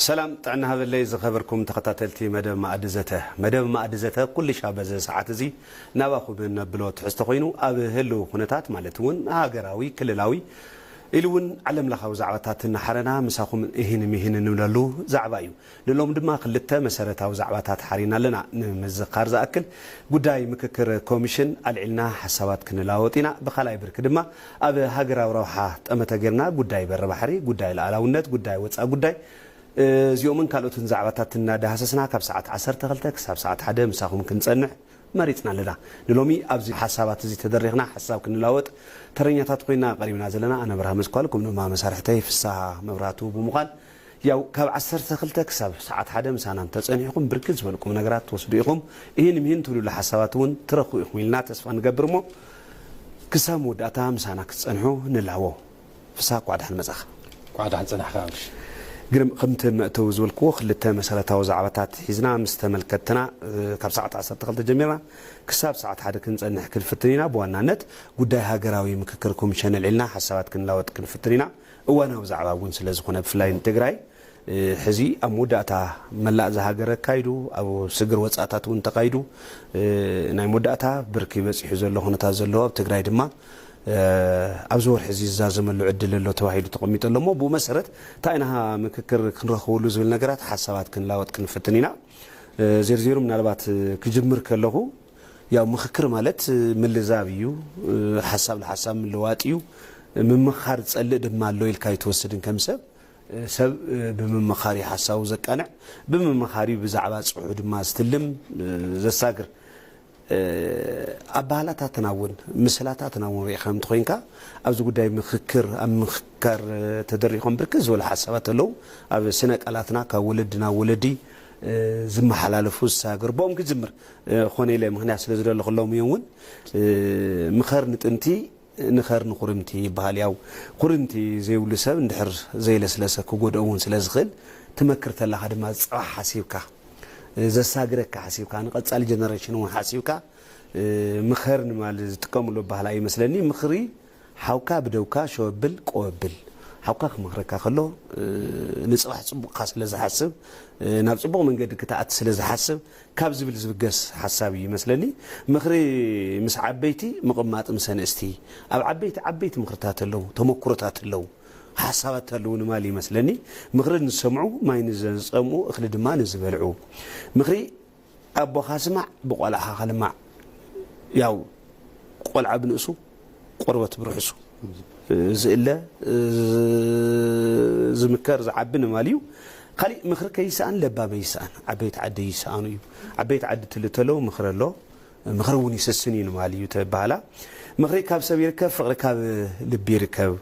ሰላም ጥዕና ሃበለይ ዝኸበርኩም ተኸታተልቲ መደብ ማኣዲ ዘተ። መደብ ማኣዲ ዘተ ኩልሻ በዚ ሰዓት እዚ ናባኹም ነብሎ ትሕዝቶ ኮይኑ፣ ኣብ ህልው ኩነታት ማለት እውን ሃገራዊ፣ ክልላዊ ኢሉ እውን ዓለም ለኻዊ ዛዕባታት እናሓረና ምሳኹም እሂን ምሂን እንብለሉ ዛዕባ እዩ። ንሎም ድማ ክልተ መሰረታዊ ዛዕባታት ሓሪና ኣለና። ንምዝኻር ዝኣክል፣ ጉዳይ ምክክር ኮሚሽን ኣልዒልና ሓሳባት ክንለዋወጥ ኢና። ብኻልኣይ ብርኪ ድማ ኣብ ሃገራዊ ረብሓ ጠመተ ጌርና ጉዳይ በሪ ባሕሪ፣ ጉዳይ ሉዓላውነት፣ ጉዳይ ወፃኢ ጉዳይ፣ እዚኦምን ካልኦትን ዛዕባታት እናዳሃሰስና ካብ ሰዓት ዓሰርተ ክልተ ክሳብ ሰዓት ሓደ ምሳኹም ክንጸንሕ መሪጽና ኣለና። ንሎሚ ኣብዚ ሓሳባት እዚ ተደሪኽና ሓሳብ ክንለዋወጥ ተረኛታት ኮይና ቀሪብና ዘለና ኣነ ብርሃ መስኳል፣ ከም ድማ መሳርሕተይ ፍስሃ መብራቱ ብምዃን፣ ያው ካብ ዓሰርተ ክልተ ክሳብ ሰዓት ሓደ ምሳና እንተጸኒሕኩም ብርክት ዝበልኩም ነገራት ትወስዱ ኢኹም። ይህን ምሂን ትብሉሉ ሓሳባት እውን ትረኽቡ ኢኹም ኢልና ተስፋ ንገብር እሞ ክሳብ መወዳእታ ምሳና ክትጸንሑ ንላዎ። ፍስሃ፣ ኳዕ ደሓን መጻኻ። ኳዕ ደሓን ጸናሕካ፣ ኣምሽ። ግርም፣ ከምቲ መእተዊ ዝበልክዎ፣ ክልተ መሰረታዊ ዛዕባታት ሒዝና ምስ ተመልከትና፣ እ፣ ካብ ሰዓት ዓሰርተ ክልተ ጀሚርና ክሳብ ሰዓት ሓደ ክንጸንሕ ክንፍትን ኢና። ብዋናነት ጉዳይ ሃገራዊ ምክክር ኮሚሽን ኣልዒልና ሓሳባት ክንለዋወጥ ክንፍትን ኢና። እዋናዊ ዛዕባ እውን ስለ ዝኾነ፣ ብፍላይ ንትግራይ፣ እ፣ ሕዚ ኣብ መወዳእታ መላእ ዝሃገር ኣካይዱ፣ ኣብ ስግር ወጻእታት እውን ተኻይዱ፣ እ፣ ናይ መወዳእታ ብርኪ በጺሑ ዘሎ ኩነታት ዘለዎ፣ ኣብ ትግራይ ድማ፣ እ፣ ኣብዚ ወርሒ እዚ ዝዛዘመሉ ዕድል ኣሎ ተባሂሉ ተቐሚጡ ኣሎ እሞ፣ ብኡ መሰረት እንታይ ኢና ምክክር ክንረኽበሉ ዝብል ነገራት ሓሳባት ክንለዋወጥ ክንፍትን ኢና። እ፣ ዜርዜሩ ምናልባት፣ እ፣ ክጅምር ከለኹ፣ ያው ምክክር ማለት፣ እ፣ ምልዛብ እዩ፣ እ፣ ሓሳብ ንሓሳብ ምልዋጥ እዩ። ምምኻር ዝጸልእ ድማ ኣሎ ኢልካ ኣይትወስድን ከም ሰብ። እ፣ ሰብ፣ እ፣ ብምምኻር እዩ ሓሳቡ ዘቃንዕ፣ ብምምኻር እዩ ብዛዕባ ጽሑ ድማ ዝትልም፣ እ፣ ዘሳግር። እ፣ ኣባህላታትና እውን፣ ምስላታትና እውን ርኢኻ እንተኾይንካ፣ ኣብዚ ጉዳይ ምክክር፣ ኣብ ምክክር፣ እ፣ ተደሪኾም ብርክት ዝበሉ ሓሳባት ኣለዉ። ኣብ ስነ ቃላትና ካብ ወለዲ ናብ ወለዲ፣ እ፣ ዝመሓላለፉ፣ ዝሳገሩ፣ ብኦም ክጅምር፣ እ፣ ኾነ ኢለ ምኽንያት ስለ ዝደለኹሎም እዮም እውን፣ እ፣ ምኸር ንጥንቲ፣ ንኸር ንኹርምቲ ይበሃል። ያው፣ ኩርምቲ ዘይብሉ ሰብ እንድሕር ዘይለስለሰ ክጎድኦ እውን ስለ ዝኽእል፣ ትመክር ተለኻ ድማ ጽባሕ ሓሲብካ፣ ዘሳግረካ ሓሲብካ፣ ንቐጻሊ ጀነሬሽን እውን ሓሲብካ፣ ምኸር ንማል ዝጥቀምሉ ኣበሃህላ ይመስለኒ። ምኽሪ ሓውካ ብደውካ ሸው ኣብል ቆው ኣብል። ሓውካ ክመኽረካ ከሎ፣ ንጽባሕ ጽቡቕካ ስለ ዝሓስብ፣ ናብ ጽቡቕ መንገዲ ክትኣቲ ስለ ዝሓስብ፣ ካብ ዝብል ዝብገስ ሓሳብ እዩ ይመስለኒ። ምኽሪ ምስ ዓበይቲ፣ ምቕማጥ ምስ ኣንእስቲ። ኣብ ዓበይቲ ዓበይቲ ምኽርታት ኣለዉ፣ ተመኩሮታት ኣለዉ፣ ሓሳባት ኣለዉ ንማል ይመስለኒ። ምኽሪ ንዝሰምዑ፣ ማይ ንዝጸምኡ፣ እኽሊ ድማ ንዝበልዑ። ምኽሪ ኣቦኻ ስማዕ፣ ብቆልዓኻ ከልማዕ። ያው ቆልዓ ብንእሱ፣ ቆርበት ብርሑሱ። ዝእለ፣ ዝምከር፣ ዝዓቢ ንማል እዩ። ካሊእ ምኽሪ ከይሰኣን ለባም ኣይሰኣን። ዓበይቲ ዓዲ ይሰኣኑ እዩ። ዓበይቲ ዓዲ ትልተለው ምኽሪ ኣሎ። ምኽሪ እውን ይሰስን እዩ ንማል እዩ ተባህላ። ምኽሪ ካብ ሰብ ይርከብ፣ ፍቕሪ ካብ ልቢ ይርከብ።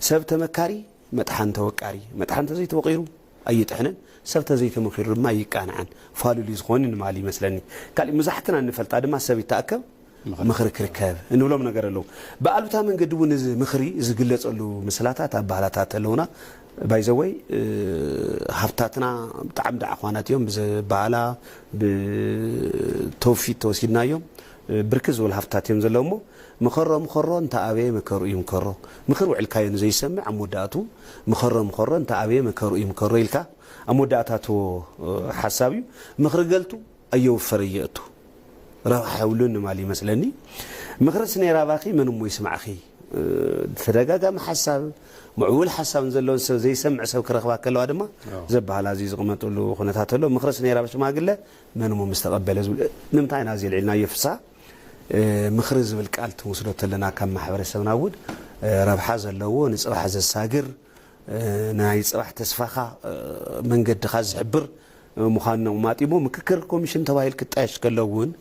ሰብ ተመካሪ፣ መጥሓን ተወቃሪ። መጥሓን ተዘይተወቂሩ ኣይጥሕንን፣ ሰብ ተዘይተመኺሩ ድማ ኣይቃንዓን። ፋሉል እዩ ዝኾን ንማል ይመስለኒ። ካሊእ መብዛሕትና እንፈልጣ ድማ ሰብ ይተኣከብ፣ ምኽሪ። ምኽሪ ክርከብ እንብሎም ነገር ኣለዉ። ብኣሉታ መንገዲ እውን እዚ ምኽሪ ዝግለጸሉ ምስላታት፣ ኣባህላታት ኣለዉና። ባይዘወይ፣ እ፣ ሃብታትና ብጣዕሚ ደዓዃናት እዮም። ብዝበሃላ፣ ብተውፊት ተወሲድናዮም፣ እ፣ ብርክት ዝበሉ ሃብታት እዮም ዘለዉ እሞ፣ ምኸሮ ምኸሮ እንተ ኣበየ መከሩ እዩ ምከሮ። ምኽሪ ውዕልካዮ ንዘይሰምዕ ኣብ መወዳእቱ፣ ምኸሮ ምኸሮ እንተ ኣበየ መከሩ እዩ ምከሮ ኢልካ ኣብ መወዳእታ ትቦ፣ እ፣ ሓሳብ እዩ። ምኽሪ ገልቱ ኣየውፈረ የእቱ። ረብሓ የብሉን ንማል ይመስለኒ። ምኽርስ ነይራ ባኺ መን እሞ ይስማዕኺ? እ፣ ተደጋጋሚ ሓሳብ፣ ምዕቡል ሓሳብ ዘለዎን ሰብ ዘይሰምዕ ሰብ ክረኽባ ከለዋ ድማ ኣዎ። ዘበሃላ እዚ ዝቕመጥሉ ኩነታት ኣሎ። ምኽርስ ነይራ ብሽማግለ መን እሞ ምስ ተቐበለ ዝብል። ንምንታይ ኢና እዚ ኣልዒልናዮ ፍስሃ? እ፣ ምኽሪ ዝብል ቃል ትወስዶ ተለና ካብ ማሕበረሰብና እውን፣ እ፣ ረብሓ ዘለዎ፣ ንጽባሕ ዘሳግር፣ እ፣ ናይ ጽባሕ ተስፋኻ፣ እ፣ መንገድኻ ዝሕብር፣ እ፣ ምዃኑ ነቕማጥ እሞ፣ ምክክር ኮሚሽን ተባሂሉ ክጣየሽ ከሎ እውን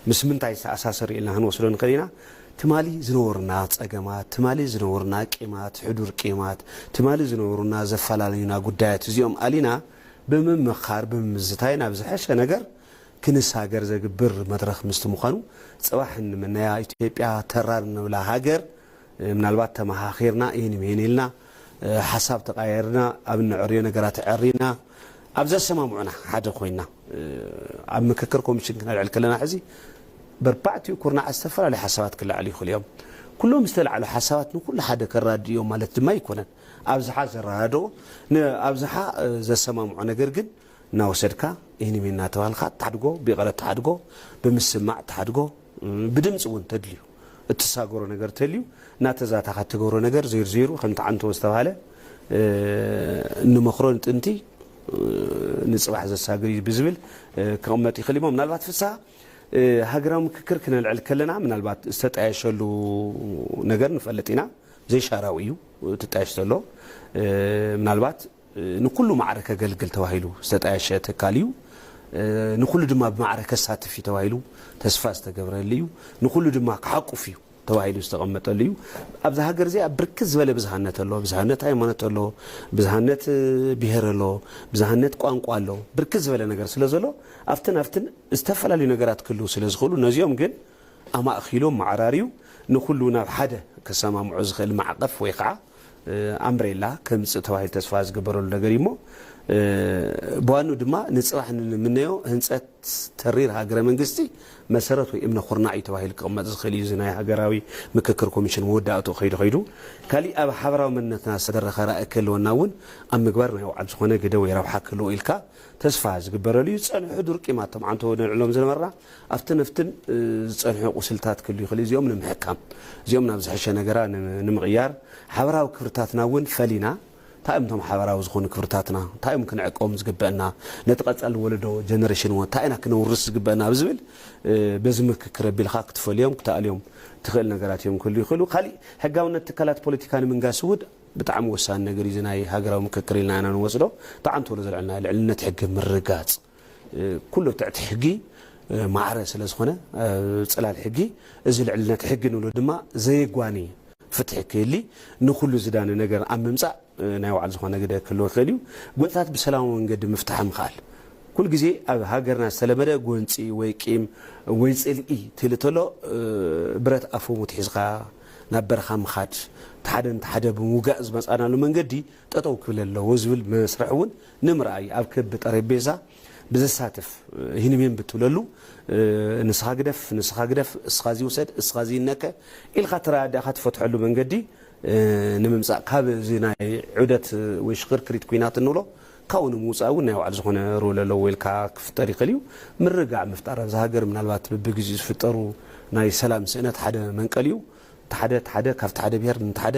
ምስ ምንታይ ዝተኣሳሰር ኢልና ክንወስዶ ንኽእል ኢና። ትማሊ ዝነበሩና ጸገማት፣ ትማሊ ዝነበሩና ቂማት፣ ሕዱር ቂማት፣ ትማሊ ዝነበሩና ዘፈላለዩና ጉዳያት እዚኦም ኣሊና ብምምኻር፣ ብምምዝታይ ናብ ዝሐሸ ነገር ክንሳገር ዘግብር መድረኽ ምስቲ ምዃኑ፣ ጽባሕ እንምነያ ኢትዮጵያ ተራር እንብላ ሃገር፣ ምናልባት ተመኻኺርና፣ ኢን ሜን ኢልና፣ ሓሳብ ተቃየርና፣ ኣብ እንዕርዮ ነገራት ኣዕሪና፣ ኣብ ዘሰማምዑና ሓደ ኮይና፣ ኣብ ምክክር ኮሚሽን ክነልዕል ከለና፣ ሕዚ በርባዕቲኡ ኩርናዓት ዝተፈላለዩ ሓሳባት ክለዓሉ ይኽእሉ እዮም። ኩሎም ዝተለዓሉ ሓሳባት ንኩሉ ሓደ ከራድኡ እዮም ማለት ድማ ኣይኮነን። ኣብዝሓ ዘረዳድኦ፣ ንኣብዝሓ ዘሰማምዖ ነገር ግን እናወሰድካ፣ ይህን እናተባልካ ትሓድጎ፣ ብይቕረ ትሓድጎ፣ ብምስማዕ ትሓድጎ፣ ብድምፂ እውን ተድልዩ እትሳገሮ ነገር ተልዩ እናተዛታኻ ትገብሮ ነገር ዜርዜሩ ከምቲ ዓንቶ ዝተባሃለ፣ ንመኽሮ ንጥንቲ፣ ንፅባሕ ዘሳግር እዩ ብዝብል ክቕመጥ ይኽእል እሞ፣ ምናልባት ፍስሃ፣ ሃገራዊ ምክክር ክነልዕል ከለና ምናልባት ዝተጣየሸሉ ነገር ንፈልጥ ኢና። ዘይሻራዊ እዩ ትጣየሽ ዘሎ። ምናልባት ንኩሉ ማዕረ ከገልግል ተባሂሉ ዝተጣየሸ ትካል እዩ። ንኩሉ ድማ ብማዕረ ከሳትፍ እዩ ተባሂሉ ተስፋ ዝተገብረሉ እዩ። ንኩሉ ድማ ክሓቁፍ እዩ ተባሂሉ ዝተቐመጠሉ እዩ። ኣብዚ ሃገር እዚኣ ብርክት ዝበለ ብዝሃነት ኣሎ። ብዝሃነት ሃይማኖት ኣሎ፣ ብዝሃነት ብሄር ኣሎ፣ ብዝሃነት ቋንቋ ኣሎ። ብርክት ዝበለ ነገር ስለ ዘሎ ኣብትን ኣብትን ዝተፈላለዩ ነገራት ክህልው ስለ ዝኽእሉ ነዚኦም ግን ኣማእኪሉ ማዕራርዩ ንኩሉ ናብ ሓደ ከሰማምዖ ዝኽእል ማዕቐፍ ወይ ከዓ ኣምብሬላ ከምፅእ ተባሂሉ ተስፋ ዝግበረሉ ነገር እዩ እሞ፣ ብዋኑ ድማ ንፅባሕ ንምነዮ ህንፀት ተሪር ሃገረ መንግስቲ መሰረት ወይ እምነ ኩርናዕ እዩ ተባሂሉ ክቕመጥ ዝኽእል እዩ። እዚ ናይ ሃገራዊ ምክክር ኮሚሽን መወዳእትኡ ከይዱ ከይዱ ካሊእ ኣብ ሓበራዊ መንነትና ዝተደረኸ ራእይ ክህልወና እውን ኣብ ምግባር ናይ ባዕሉ ዝኾነ ግደ ወይ ረብሓ ክህልዎ ኢልካ ተስፋ ዝግበረሉ እዩ። ዝፀንሑ ድርቂ ማቶም ዓንቶ ነልዕሎም ዝነበርና ኣብቲ ነፍትን ዝፀንሑ ቁስልታት ክህሉ ይኽእል እዩ። እዚኦም ንምሕካም፣ እዚኦም ናብ ዝሐሸ ነገራ ንምቕያር፣ ሓበራዊ ክብርታትና እውን ፈሊና እንታይ እዮም እቶም ሓበራዊ ዝኾኑ ክብርታትና፣ እንታይ እዮም ክንዕቀም ዝግበአና፣ ነቲ ቀፃሊ ወለዶ ጀነሬሽን እውን እንታይ ኢና ክነውርስ ዝግበአና ብዝብል በዚ ምክክር ኣቢልካ ክትፈልዮም ክትኣልዮም ትኽእል ነገራት እዮም ክህሉ ይኽእሉ። ካሊእ ሕጋውነት ትካላት ፖለቲካ ንምንጋስ እውን ብጣዕሚ ወሳኒ ነገር እዩ። እዚ ናይ ሃገራዊ ምክክር ኢልና ኢና ንወስዶ። ብጣዕሚ ትብሎ ዘልዕልና ልዕልነት ሕጊ ምርጋፅ ኩሉ ትሕቲ ሕጊ ማዕረ ስለ ዝኾነ፣ ፅላል ሕጊ፣ እዚ ልዕልነት ሕጊ ንብሎ ድማ ዘየጓኒ ፍትሒ ክህሊ ንኩሉ ዝዳኒ ነገር ኣብ ምምፃእ ናይ ባዕሉ ዝኾነ ግደ ክህልዎ ይኽእል እዩ። ጎንፅታት ብሰላማዊ መንገዲ ምፍታሕ ምኽኣል። ኩሉ ግዜ ኣብ ሃገርና ዝተለመደ ጎንፂ ወይ ቂም ወይ ፅልኢ ትህሊ ተሎ ብረት ኣፎሙ ትሒዝካ ናብ በረኻ ምኻድ፣ እቲ ሓደ ነቲ ሓደ ብምውጋእ ዝመፃናሉ መንገዲ ጠጠው ክብል ኣለዎ ዝብል መስርሕ እውን ንምርኣይ ኣብ ክቢ ጠረጴዛ ብዘሳትፍ፣ ህንሜን ብትብለሉ፣ ንስኻ ግደፍ፣ ንስኻ ግደፍ፣ እስኻ እዚ ውሰድ፣ እስኻ እዚ ይነከ ኢልካ ተረዳዲእካ ትፈትሐሉ መንገዲ ንምምፃእ፣ ካብ እዚ ናይ ዑደት ወይ ሽኽርክሪት ኩናት እንብሎ ካብኡ ንምውፃእ እውን ናይ ባዕሉ ዝኾነ ሮል ኣለዎ ኢልካ ክፍጠር ይኽእል እዩ። ምርግጋዕ ምፍጣር ኣብዚ ሃገር ምናልባት በብግዚኡ ዝፍጠሩ ናይ ሰላም ስእነት ሓደ መንቀል እዩ። እቲ ሓደ እቲ ሓደ ካብቲ ሓደ ብሄር ነቲ ሓደ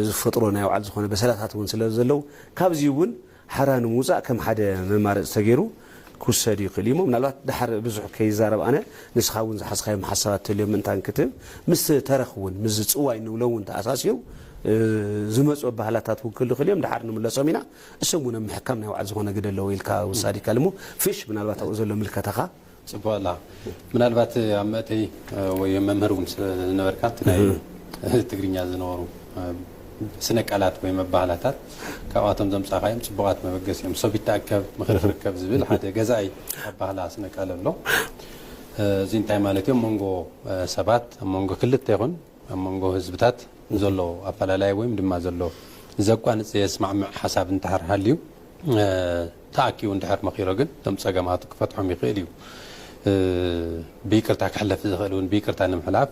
ዝፈጥሮ ናይ ባዕሉ ዝኾነ በሰላታት እውን ስለ ዘለዉ ካብዚ እውን ሓራ ንምውፃእ ከም ሓደ መማረፂ ተገይሩ ክውሰድ ይኽእል እዩ እሞ፣ ምናልባት ድሓር ብዙሕ ከይዛረብ ኣነ፣ ንስኻ እውን ዝሓዝካዮም ሓሳባት ተልዮም ምእንታን ክትህብ፣ ምስ ተረኽ እውን፣ ምስ ዝፅዋይ ንብሎ እውን ተኣሳሲሩ ዝመፁ ኣባህላታት እውን ክህሉ ይኽእል እዮም፣ ድሓር ንምለሶም ኢና። እሶም እውን ኣብ ምሕካም ናይ ባዕሉ ዝኾነ ግደ ኣለዎ ኢልካ ውሳድ ይካል እሞ፣ ፊሽ ምናልባት ኣብኡ ዘሎ ምልከታኻ። ፅቡቅ ኣላ። ምናልባት ኣብ መእተይ ወይ መምህር እውን ስለዝነበርካ እቲ ናይ ትግርኛ ዝነበሩ ስነ ቃላት ወይ መባህላታት ካብኣቶም ዘምፃእካዮም ፅቡቃት መበገሲ እዮም። ሰብ ይተኣከብ ምኽሪ ክርከብ ዝብል ሓደ ገዛኢ ኣባህላ ስነ ቃል ኣሎ። እዚ እንታይ ማለት እዮም? መንጎ ሰባት ኣብ መንጎ ክልተ ይኹን ኣብ መንጎ ህዝብታት ዘሎ ኣፈላላይ ወይም ድማ ዘሎ ዘቋንፅ የስማዕምዕ ሓሳብ እንተሓር ሃልዩ ተኣኪቡ እንድሕር መኺሮ ግን እቶም ፀገማቱ ክፈትሖም ይኽእል እዩ። ብይቅርታ ክሕለፍ ዝኽእል እውን ብይቅርታ ንምሕላፍ፣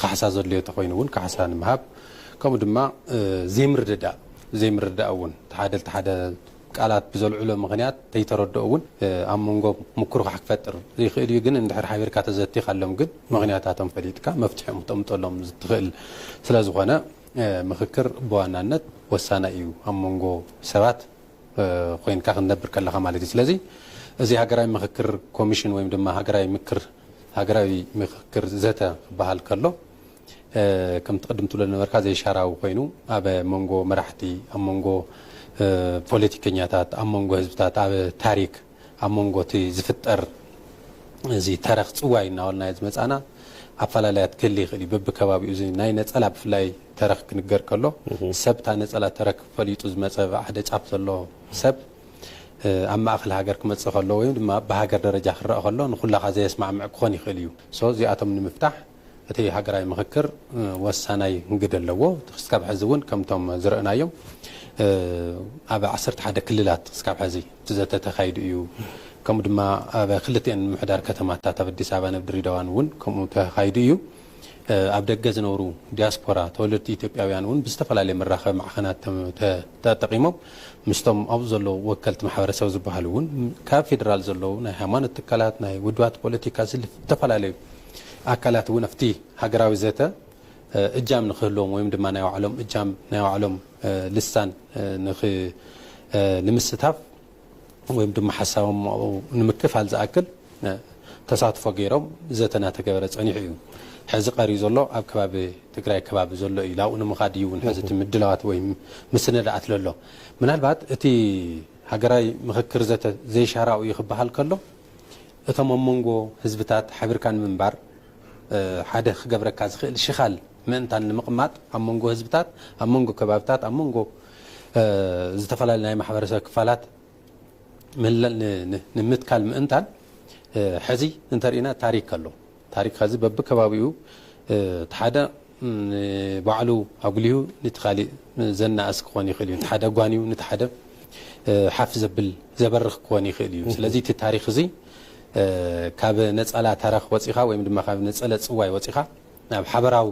ካሕሳ ዘድልዮ ተኾይኑ እውን ካሕሳ ንምሃብ፣ ከምኡ ድማ ዘይምርድዳእ ዘይምርድዳእ እውን ተሓደ ልተሓደ ቃላት ብዘልዕሎ ምኽንያት ተይተረድኦ እውን ኣብ መንጎ ምኩርኻሕ ክፈጥር ይኽእል እዩ። ግን እንድሕር ሓቢርካ ተዘቲኻሎም ግን ምኽንያታቶም ፈሊጥካ መፍትሒኦም ክተምጠሎም ትኽእል ስለዝኾነ ምኽክር ብዋናነት ወሳናይ እዩ ኣብ መንጎ ሰባት ኮይንካ ክትነብር ከለኻ ማለት እዩ። ስለዚ እዚ ሃገራዊ ምኽክር ኮሚሽን ወይም ድማ ሃገራዊ ምክር ሃገራዊ ምኽክር ዘተ ክበሃል ከሎ ከምቲ ቅድም ትብሎ ዝነበርካ ዘይሻራዊ ኮይኑ ኣብ መንጎ መራሕቲ ኣብ መንጎ ፖለቲከኛታት ኣብ መንጎ ህዝብታት ኣብ ታሪክ ኣብ መንጎ እቲ ዝፍጠር እዚ ተረኽ ፅዋይ እናበልናዮ ዝመፃና ኣፈላለያት ክህሊ ይኽእል እዩ። በብከባቢኡ እዚ ናይ ነፀላ ብፍላይ ተረኽ ክንገር ከሎ ሰብ እታ ነፀላ ተረክ ፈሊጡ ዝመፀ ብሓደ ጫፍ ዘሎ ሰብ ኣብ ማእኸል ሃገር ክመፅእ ከሎ ወይ ድማ ብሃገር ደረጃ ክረአ ከሎ ንኩላኻ ዘየስማዕምዕ ክኾን ይኽእል እዩ። ሶ እዚኣቶም ንምፍታሕ እቲ ሃገራዊ ምኽክር ወሳናይ ግደ ኣለዎ። ክስካብ ሕዚ እውን ከምቶም ዝረእናዮም ኣብ ዓሰርተ ሓደ ክልላት ክስካብ ሕዚ እቲ ዘተ ተኻይዱ እዩ። ከምኡ ድማ ኣብ ክልቲኤን ምምሕዳር ከተማታት ኣብ ኣዲስ ኣበባን ኣብ ድሬዳዋን እውን ከምኡ ተኻይዱ እዩ። ኣብ ደገ ዝነብሩ ዲያስፖራ ተወለድቲ ኢትዮጵያውያን እውን ብዝተፈላለየ መራኸቢ ማዕኸናት ተም- ተ- ተጠቒሞም ምስቶም ኣብኡ ዘለዉ ወከልቲ ማሕበረሰብ ዝበሃሉ እውን ካብ ፌዴራል ዘለዉ ናይ ሃይማኖት ትካላት፣ ናይ ውድባት ፖለቲካ፣ ዝልፍ ዝተፈላለዩ ኣካላት እውን ኣብቲ ሃገራዊ ዘተ እጃም ንክህልዎም ወይም ድማ ናይ ባዕሎም እጃም ናይ ባዕሎም ልሳን ንምስታፍ ወይም ድማ ሓሳቦም ኣብኡ ንምክፋል ዝኣክል ተሳትፎ ገይሮም ዘተ እናተገበረ ጸኒሑ እዩ። ሕዚ ቀርዩ ዘሎ ኣብ ከባቢ ትግራይ ከባቢ ዘሎ እዩ። ናብኡ ንምኻድ እዩ እውን ሕዚ እቲ ምድላዋት ወይ ምስንዳኣት ዘሎ። ምናልባት እቲ ሃገራዊ ምኽክር ዘተ ዘይሻራዊ እዩ ክበሃል ከሎ እቶም ኣብ መንጎ ህዝብታት ሓቢርካ ንምንባር ሓደ ክገብረካ ዝኽእል ሽኻል ምእንታን ንምቕማጥ ኣብ መንጎ ህዝብታት ኣብ መንጎ ከባብታት ኣብ መንጎ ዝተፈላለዩ ናይ ማሕበረሰብ ክፋላት ምልል ንምትካል ምእንታን ሕዚ እንተርኢና ታሪክ ኣሎ። ታሪክ ኸዚ በብከባቢኡ እቲ ሓደ ባዕሉ ኣጉሊሁ ነቲ ካሊእ ዘናእስ ክኾን ይኽእል እዩ። እቲ ሓደ ጓንዩ ነቲ ሓደ ሓፍ ዘብል ዘበርኽ ክኾን ይኽእል እዩ። ስለዚ እቲ ታሪክ እዚ ካብ ነጸላ ታራኽ ወፂኻ ወይም ድማ ካብ ነጸለ ፅዋይ ወፂኻ ናብ ሓበራዊ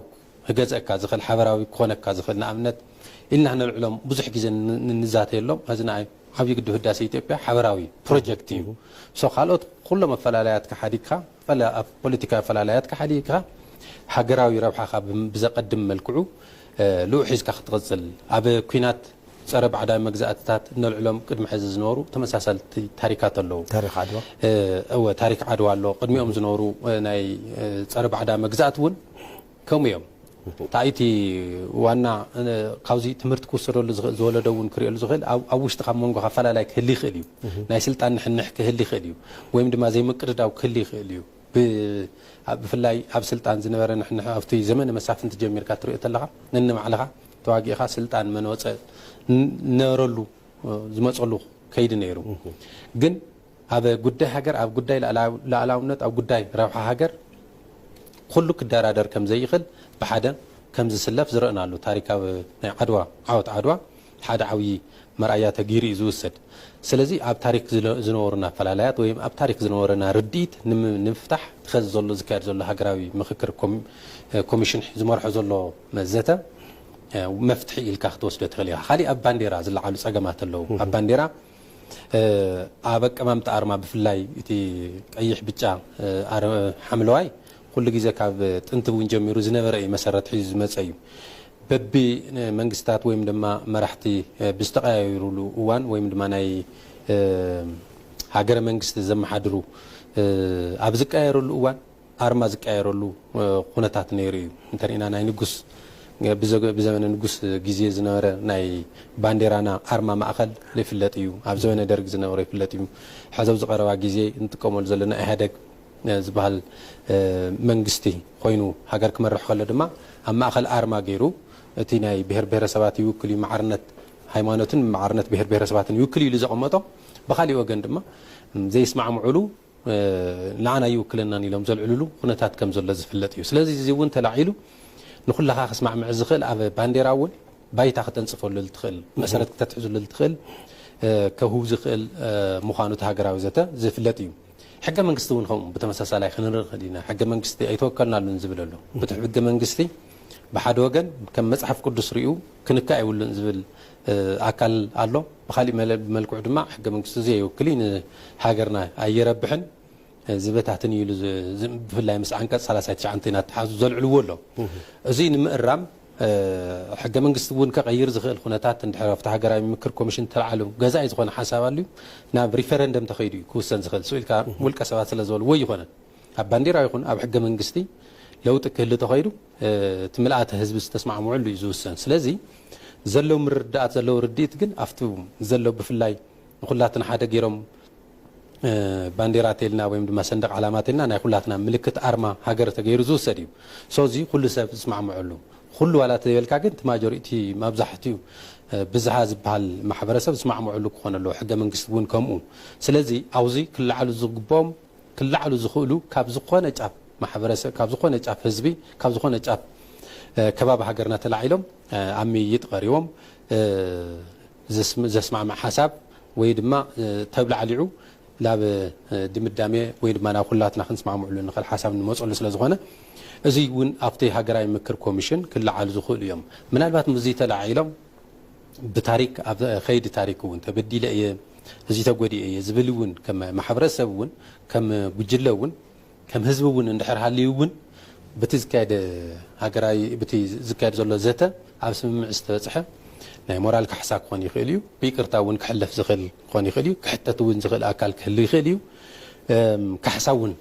ክገዝአካ ዝኽእል ሓበራዊ ክኾነካ ዝኽእል ንኣብነት ኢልና ነልዕሎም ብዙሕ ግዜ ንዛተየሎም። እዚ ንኣይ ዓብዪ ግድብ ህዳሴ ኢትዮጵያ ሓበራዊ ፕሮጀክት እዩ። ሶ ካልኦት ኩሎም ኣፈላላያትካ ሓዲግካ ኣብ ፖለቲካዊ ኣፈላላያትካ ሓዲግካ ሃገራዊ ረብሓኻ ብዘቐድም መልክዑ ልኡ ሒዝካ ክትቕፅል ኣብ ኲናት ፀረ ባዕዳዊ መግዛእትታት እነልዕሎም ቅድሚ ሕዚ ዝነበሩ ተመሳሳልቲ ታሪካት ኣለዉ። ታሪክ ዓድዋ እወ ታሪክ ዓድዋ ኣሎ። ቅድሚኦም ዝነበሩ ናይ ፀረ ባዕዳዊ መግዛእቲ እውን ከምኡ እዮም። ታይቲ ዋና ካብዚ ትምህርቲ ክወሰደሉ ዝወለደ እውን ክርእየሉ ዝኽእል ኣብ ውሽጢ ካብ መንጎ ኣፈላላይ ክህል ይኽእል እዩ። ናይ ስልጣን ንሕንሕ ክህል ይኽእል እዩ። ወይም ድማ ዘይምቅድዳው ክህል ይኽእል እዩ። ብፍላይ ኣብ ስልጣን ዝነበረ ንሕንሕ ኣብቲ ዘመነ መሳፍንቲ ጀሚርካ ትሪኦ ተለኻ ነንባዕልኻ ተዋጊእኻ ስልጣን መን ወፀ ነበረሉ ዝመፀሉ ከይዲ ነይሩ። ግን ኣብ ጉዳይ ሃገር ኣብ ጉዳይ ላኣላውነት ኣብ ጉዳይ ረብሓ ሃገር ኩሉ ክደራደር ከም ዘይኽእል ብሓደ ከም ዝስለፍ ዝረእናሉ ታሪካዊ ናይ ዓድዋ ዓወት ዓድዋ ሓደ ዓብዪ መርኣያ ተጊሩ እዩ ዝውሰድ። ስለዚ ኣብ ታሪክ ዝነበሩና ኣፈላላያት ወይም ኣብ ታሪክ ዝነበረና ርድኢት ንምፍታሕ ትኸዚ ዘሎ ዝካየድ ዘሎ ሃገራዊ ምክክር ኮሚሽን ዝመርሖ ዘሎ መዘተ መፍትሒ ኢልካ ክትወስዶ ትኽእል ኢኻ። ካሊእ ኣብ ባንዴራ ዝለዓሉ ጸገማት ኣለዉ። ኣብ ባንዴራ ኣብ ኣቀማምጣ ኣርማ ብፍላይ እቲ ቀይሕ ብጫ ሓምለዋይ ኩሉ ግዜ ካብ ጥንቲ እውን ጀሚሩ ዝነበረ እዩ። መሰረት ሒዙ ዝመፀ እዩ። በቢ መንግስታት ወይም ድማ መራሕቲ ብዝተቀያየሩሉ እዋን ወይም ድማ ናይ ሃገረ መንግስቲ ዘመሓድሩ ኣብ ዝቀያየሩሉ እዋን ኣርማ ዝቀያየረሉ ኩነታት ነይሩ እዩ። እንተሪኢና ናይ ንጉስ ብዘበነ ንጉስ ግዜ ዝነበረ ናይ ባንዴራና ኣርማ ማእኸል ይፍለጥ እዩ። ኣብ ዘበነ ደርግ ዝነበረ ይፍለጥ እዩ። ሕዚ ኣብዚ ቀረባ ግዜ እንጥቀመሉ ዘለና ኢህኣደግ ዝበሃል መንግስቲ ኮይኑ ሃገር ክመርሕ ከሎ ድማ ኣብ ማእኸል ኣርማ ገይሩ እቲ ናይ ብሄር ብሄረሰባት ይውክል እዩ፣ ማዕርነት ሃይማኖትን ማዕርነት ብሄር ብሄረሰባትን ይውክል እዩ ኢሉ ዘቐመጦ ብካሊእ ወገን ድማ ዘይስማዕምዑሉ ንዓና ይውክለናን ኢሎም ዘልዕልሉ ኩነታት ከም ዘሎ ዝፍለጥ እዩ። ስለዚ እዚ እውን ተላዒሉ ንኩላኻ ክስማዕምዕ ዝኽእል ኣብ ባንዴራ እውን ባይታ ክተንፅፈሉ ትኽእል መሰረት ክተትሕዝሉ ትኽእል ከህው ዝኽእል ምዃኑ እቲ ሃገራዊ ዘተ ዝፍለጥ እዩ። ሕገ መንግስቲ እውን ከምኡ ብተመሳሳላይ ክንርኢ ንኽእል ኢና። ሕገ መንግስቲ ኣይተወከልናሉን ዝብል ኣሎ። ብትሕ ሕገ መንግስቲ ብሓደ ወገን ከም መፅሓፍ ቅዱስ ሪኡ ክንካእ የብሉን ዝብል ኣካል ኣሎ። ብካሊእ መለ- መልክዑ ድማ ሕገ መንግስቲ እዚ የይውክል እዩ፣ ንሃገርና ኣየረብሕን ዝበታትን እዩ ኢሉ ዝ- ዝ- ብፍላይ ምስ ዓንቀፅ ሰላሳ ትሽዓተ እናተሓዙ ዘልዕልዎ ኣሎ። እዚ ንምእራም ሕገ መንግስቲ እውን ከቐይር ዝኽእል ኩነታት እንድሕር ኣብቲ ሃገራዊ ምክር ኮሚሽን ተላዓሉ ገዛኢ ዝኾነ ሓሳብ ኣልዩ ናብ ሪፈረንደም ተኸይዱ እዩ ክውሰን ዝኽእል። ስኡ ኢልካ ውልቀ ሰባት ስለ ዝበልዎ ይኾነ ኣብ ባንዴራ ይኹን ኣብ ሕገ መንግስቲ ለውጢ ክህሊ ተኸይዱ እቲ ምልኣተ ህዝቢ ዝተስማዕምዑሉ እዩ ዝውሰን። ስለዚ ዘለዉ ምርዳኣት ዘለዉ ርድኢት ግን ኣብቲ ዘለዉ ብፍላይ ንኩላትና ሓደ ገይሮም ባንዴራ ተልና ወይም ድማ ሰንደቅ ዓላማ ተልና ናይ ኩላትና ምልክት ኣርማ ሃገር ተገይሩ ዝውሰድ እዩ። ሶዚ ኩሉ ሰብ ዝስማዕምዐሉ ኩሉ ዋላ ተይበልካ ግን እቲ ማጆሪቲ ማብዛሕትኡ ብዝሃ ዝበሃል ማሕበረሰብ ዝስማዕምዐሉ ክኾን ኣለዎ። ሕገ መንግስቲ እውን ከምኡ። ስለዚ ኣብዚ ክለዓሉ ዝግብኦም ክለዓሉ ዝኽእሉ ካብ ዝኾነ ጫፍ ማሕበረሰብ ካብ ዝኾነ ጫፍ ህዝቢ ካብ ዝኾነ ጫፍ ከባቢ ሃገርና ተላዒሎም ኣብ ምይይጥ ቀሪቦም ዘስማዕማዕ ሓሳብ ወይ ድማ ተብላዕሊዑ ናብ ድምዳሜ ወይ ድማ ናብ ኩላትና ክንስማምዕሉ ንኽእል ሓሳብ ንመፀሉ ስለ ዝኾነ፣ እዚ እውን ኣብቲ ሃገራዊ ምክር ኮሚሽን ክለዓሉ ዝኽእሉ እዮም። ምናልባት ምስዚ ተለዓዒሎም ብታሪክ ኣብ ከይዲ ታሪክ እውን ተበዲለ እየ፣ እዚ ተጎዲኤ እየ ዝብል እውን ከም ማሕበረሰብ እውን ከም ጉጅለ እውን ከም ህዝቢ እውን እንድሕር ሃልዩ እውን ብቲ ዝካየደ ሃገራዊ ብቲ ዝካየድ ዘሎ ዘተ ኣብ ስምምዕ ዝተበፅሐ ናይ ሞራል ካሕሳ ክኾን ይኽእል እዩ። ብይቅርታ እውን ክሕለፍ ዝኽእል ክኾን ይኽእል እዩ። ክሕተት እውን ዝኽእል ኣካል ክህሉ ይኽእል እዩ። ካሕሳ እውን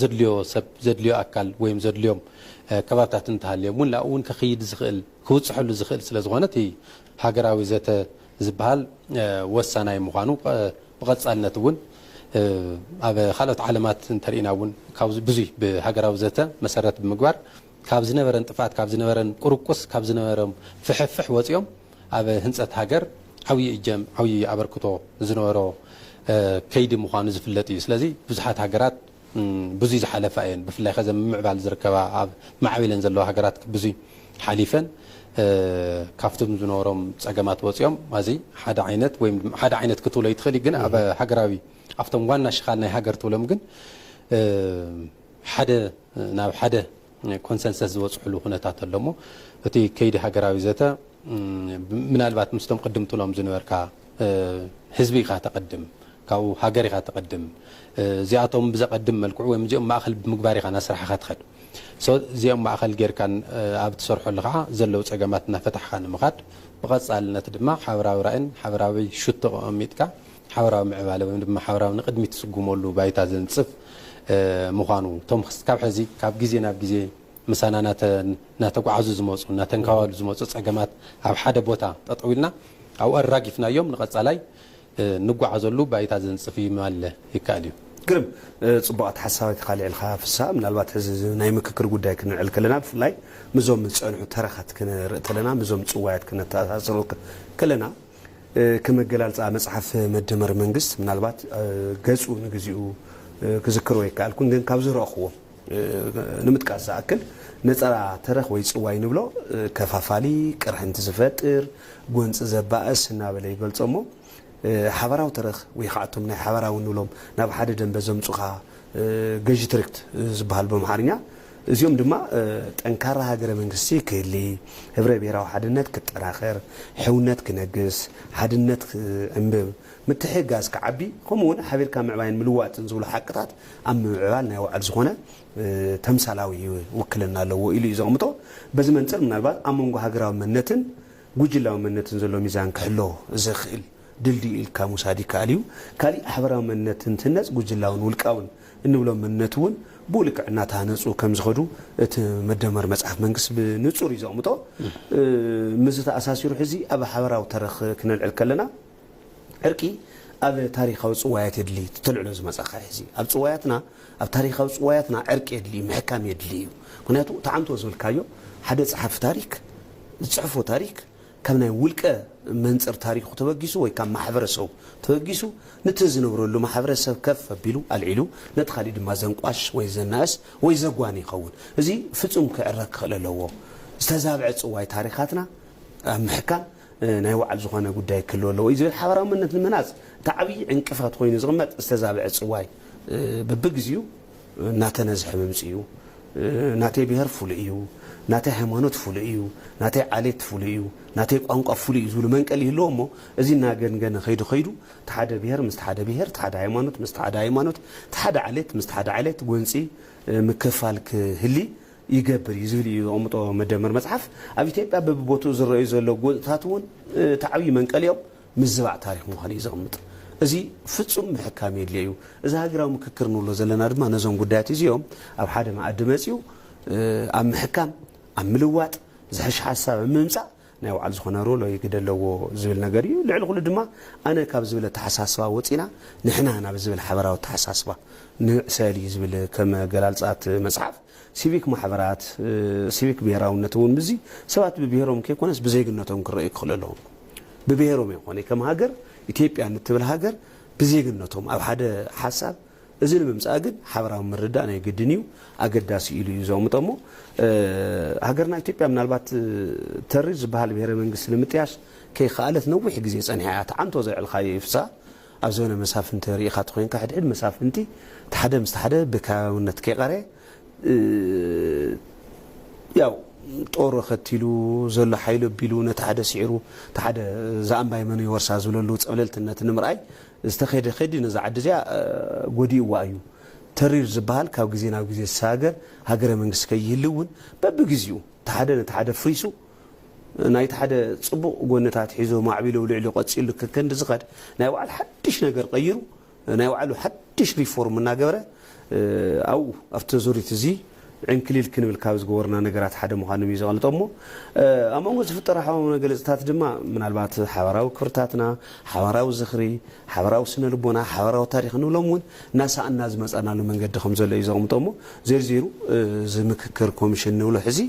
ዘድልዮ ሰብ ዘድልዮ ኣካል ወይም ዘድልዮም ከባብታት እንተሃልዮም እውን ናብኡ እውን ከኽይድ ዝኽእል ክውፅሐሉ ዝኽእል ስለ ዝኾነ እቲ ሃገራዊ ዘተ ዝበሃል ወሳናይ ምዃኑ ብቐፃልነት እውን ኣብ ካልኦት ዓለማት እንተርኢና እውን ካብዚ ብዙይ ብሃገራዊ ዘተ መሰረት ብምግባር ካብ ዝነበረን ጥፍኣት ካብ ዝነበረን ቁርቁስ ካብ ዝነበሮም ፍሕፍሕ ወፂኦም ኣብ ህንፀት ሃገር ዓብዪ እጀም ዓብዪ ኣበርክቶ ዝነበሮ ከይዲ ምዃኑ ዝፍለጥ እዩ። ስለዚ ብዙሓት ሃገራት ብዙይ ዝሓለፋ እየን። ብፍላይ ከዘ ምምዕባል ዝርከባ ኣብ ማዕቢለን ዘለዋ ሃገራት ብዙይ ሓሊፈን ካብቶም ዝነበሮም ፀገማት ወፂኦም እዚ ሓደ ዓይነት ወይም ሓደ ዓይነት ክትብሎ ይትኽእል ግን ኣብ ሃገራዊ ኣብቶም ዋና ሽኻል ናይ ሃገር ትብሎም ግን ሓደ ናብ ሓደ ኮንሰንሰስ ዝበፅሕሉ ኩነታት ኣሎ እሞ እቲ ከይዲ ሃገራዊ ዘተ ምናልባት ምስቶም ቅድም ትብሎም ዝነበርካ ህዝቢ ኢኻ ተቐድም ካብኡ ሃገር ኢኻ ተቐድም እዚኣቶም ብዘቐድም መልክዑ ወይም እዚኦም ማእኸል ብምግባር ኢኻ ናብ ስራሕኻ ትኸድ እዚኦም ማእኸል ጌርካ ኣብ ትሰርሐሉ ከዓ ዘለዉ ፀገማት እናፈታሕካ ንምኻድ ብቐፃልነት ድማ ሓበራዊ ራእን ሓበራዊ ሹቶ ኣቐሚጥካ ሓበራዊ ምዕባለ ወይ ድማ ሓበራዊ ንቕድሚት ትስጉመሉ ባይታ ዘንፅፍ ምዃኑ እቶም ካብ ሕዚ ካብ ግዜ ናብ ግዜ ምሳና እናተጓዓዙ ዝመፁ እናተንከባሉ ዝመፁ ፀገማት ኣብ ሓደ ቦታ ጠጠው ኢልና ኣብኡ ኣራጊፍናዮም ንቐፃላይ ንጓዓዘሉ ባይታ ዘንፅፍ ይማለ ይከኣል እዩ። ግርም ፅቡቅ ኣተሓሳባይ ተካልዕልካ ፍሳ ምናልባት ሕዚ ናይ ምክክር ጉዳይ ክንዕል ከለና ብፍላይ ምዞም ዝፀንሑ ተረኻት ክንርኢ ከለና ምዞም ፅዋያት ክነተኣሳስሮ ከለና ከም ኣገላልፃ መፅሓፍ መደመር መንግስት ምናልባት ገፁ ንግዚኡ ክዝክሮ ኣይከኣልኩን ግን ካብ ዝረእኽዎም ንምጥቃስ ዝኣክል ነፀላ ተረኽ ወይ ፅዋይ ንብሎ ከፋፋሊ ቅርሕንቲ ዝፈጥር ጎንፂ ዘባእስ እናበለ ይገልፆ እሞ ሓበራዊ ተረኽ ወይ ከዓ እቶም ናይ ሓበራዊ ንብሎም ናብ ሓደ ደንበ ዘምፁኻ ገዢ ትርክት ዝበሃል ብኣምሓርኛ እዚኦም ድማ ጠንካራ ሃገረ መንግስቲ ክህሊ ህብረ ብሔራዊ ሓድነት ክጠናኸር ሕውነት ክነግስ ሓድነት ክዕንብብ ምትሕግጋዝ ክዓቢ ከምኡ እውን ሓቢርካ ምዕባይን ምልዋጥን ዝብሉ ሓቅታት ኣብ ምምዕባል ናይ ባዕሉ ዝኾነ ተምሳላዊ ውክልና ኣለዎ ኢሉ እዩ ዘቕምጦ። በዚ መንፅር ምናልባት ኣብ መንጎ ሃገራዊ መንነትን ጉጅላዊ መንነትን ዘሎ ሚዛን ክሕሎ ዘኽእል ድልድዩ ኢልካ ምውሳድ ይከኣል እዩ። ካሊእ ሓበራዊ መንነት እንትህነፅ ጉጅላውን ውልቃውን እንብሎም መንነት እውን ብኡ ልክዕ እናተሃነፁ ከም ዝኸዱ እቲ መደመር መፅሓፍ መንግስቲ ብንፁር እዩ ዘቕምጦ። ምስዚ ተኣሳሲሩ ሕዚ ኣብ ሓበራዊ ተረኽ ክነልዕል ከለና ዕርቂ ኣብ ታሪኻዊ ፅዋያት የድሊ ተልዕሎ ዝመፃኻ ሕዚ ኣብ ፅዋያትና ኣብ ታሪኻዊ ፅዋያትና ዕርቂ የድሊ እዩ ምሕካም የድሊ እዩ ምክንያቱ ተዓንቶ ዝብልካዮ ሓደ ፀሓፊ ታሪክ ዝፅሕፎ ታሪክ ካብ ናይ ውልቀ መንፅር ታሪኩ ተበጊሱ ወይ ካብ ማሕበረሰቡ ተበጊሱ ንቲ ዝነብረሉ ማሕበረሰብ ከፍ ኣቢሉ ኣልዒሉ ነቲ ካሊእ ድማ ዘንቋሽ ወይ ዘናእስ ወይ ዘጓኒ ይኸውን እዚ ፍፁም ክዕረግ ክኽእል ኣለዎ ዝተዛብዐ ፅዋይ ታሪካትና ኣብ ምሕካም ናይ ባዕሉ ዝኾነ ጉዳይ ክህልዎ ኣለዎ እዩ ዝብል ሓበራዊ መንነት ንምህናፅ እቲ ዓብዪ ዕንቅፋት ኮይኑ ዝቕመጥ ዝተዛብዐ ፅዋይ በብግዚኡ እናተነዝሐ ምምፅኡ ናተይ ብሄር ፍሉይ እዩ ናተይ ሃይማኖት ፍሉይ እዩ ናተይ ዓሌት ፍሉይ እዩ ናተይ ቋንቋ ፍሉይ እዩ ዝብሉ መንቀሊ ይህልዎ እሞ እዚ እናገንገነ ከይዱ ከይዱ እቲ ሓደ ብሄር ምስቲ ሓደ ብሄር እቲ ሓደ ሃይማኖት ምስቲ ሓደ ሃይማኖት እቲ ሓደ ዓሌት ምስቲ ሓደ ዓሌት ጎንፂ ምክፋል ክህሊ ይገብር እዩ ዝብል እዩ ዘቐምጦ መደመር መፅሓፍ ኣብ ኢትዮጵያ በብቦትኡ ዝረኣዩ ዘለዉ ጎንፅታት እውን እቲ ዓብዪ መንቀሊኦም ምዝባዕ ታሪክ ምዃኑ እዩ ዘቐምጥ እዚ ፍፁም ምሕካም የድልዮ እዩ እዚ ሃገራዊ ምክክር ንብሎ ዘለና ድማ ነዞም ጉዳያት እዚኦም ኣብ ሓደ መኣዲ መፅኡ ኣብ ምሕካም ኣብ ምልዋጥ ዝሕሽ ሓሳብ ኣብ ምምፃእ ናይ ባዕሉ ዝኾነ ሮሎ ግደ ኣለዎ ዝብል ነገር እዩ ልዕሊ ኩሉ ድማ ኣነ ካብ ዝብል ኣተሓሳስባ ወፂና ንሕና ናብ ዝብል ሓበራዊ ኣተሓሳስባ ንዕሰል እዩ ዝብል ከም ገላልፃት መፅሓፍ ሲቪክ ማሕበራት ሲቪክ ብሄራውነት እውን ብዚ ሰባት ብብሄሮም ከይኮነስ ብዜግነቶም ክረኣዩ ክኽእሉ ኣለዎም ብብሄሮም ይኾነ ከም ሃገር ኢትዮጵያ ንትብል ሃገር ብዜግነቶም ኣብ ሓደ ሓሳብ እዚ ንምምፃእ ግን ሓበራዊ ምርዳእ ናይ ግድን እዩ ኣገዳሲ ኢሉ እዩ ዘቕምጦ እሞ ሃገርና ኢትዮጵያ ምናልባት ተሪር ዝበሃል ብሄረ መንግስቲ ንምጥያሽ ከይከኣለት ነዊሕ ግዜ ፀኒሓ እያ ተዓንቶ ዘልዕልካዮ ይፍሳ ኣብ ዘበነ መሳፍንቲ ርኢኻ ተኾይንካ፣ ሕድሕድ መሳፍንቲ እቲ ሓደ ምስቲ ሓደ ብከባብነት ከይቐረየ፣ እ፣ ያው ጦር ከቲሉ ዘሎ ሓይሉ ኣቢሉ ነቲ ሓደ ስዒሩ፣ እቲ ሓደ እዛ እምባይ መን ይወርሳ ዝብለሉ ጸብለልትነት ንምርኣይ ዝተኸደ ከዲ ነዛ ዓዲ እዚኣ፣ እ፣ ጎዲእዋ እዩ። ተሪር ዝበሃል ካብ ግዜ ናብ ግዜ ዝሰጋገር ሃገረ መንግስቲ ከይህሉ እውን በብግዜኡ እቲ ሓደ ነቲ ሓደ ፍሪሱ ናይቲ ሓደ ጽቡቕ ጎነታት ሒዞ ማዕቢሉ ልዕሊ ቀጺሉ ከከንዲ ዝኸድ ናይ ባዕሉ ሓድሽ ነገር ቀይሩ ናይ ባዕሉ ሓድሽ ሪፎርም እናገበረ፣ እ፣ ኣብኡ ኣብቲ ዙሪት እዚ ዕንክሊል ክንብል ካብ ዝገበሩና ነገራት ሓደ ምዃኑ እዩ ዘቐልጦ። እሞ፣ እ፣ ኣብ መንጎ ዝፍጠሩ ሓባራዊ መገለጽታት ድማ ምናልባት ሓባራዊ ክብርታትና፣ ሓባራዊ ዝኽሪ፣ ሓባራዊ ስነ ልቦና፣ ሓባራዊ ታሪኽ ንብሎም እውን እናሰኣና ዝመጻናሉ መንገዲ ከም ዘሎ እዩ ዘቐምጦ። እሞ ዘርዚሩ፣ እ፣ እዚ ምክክር ኮሚሽን ንብሎ ሕዚ፣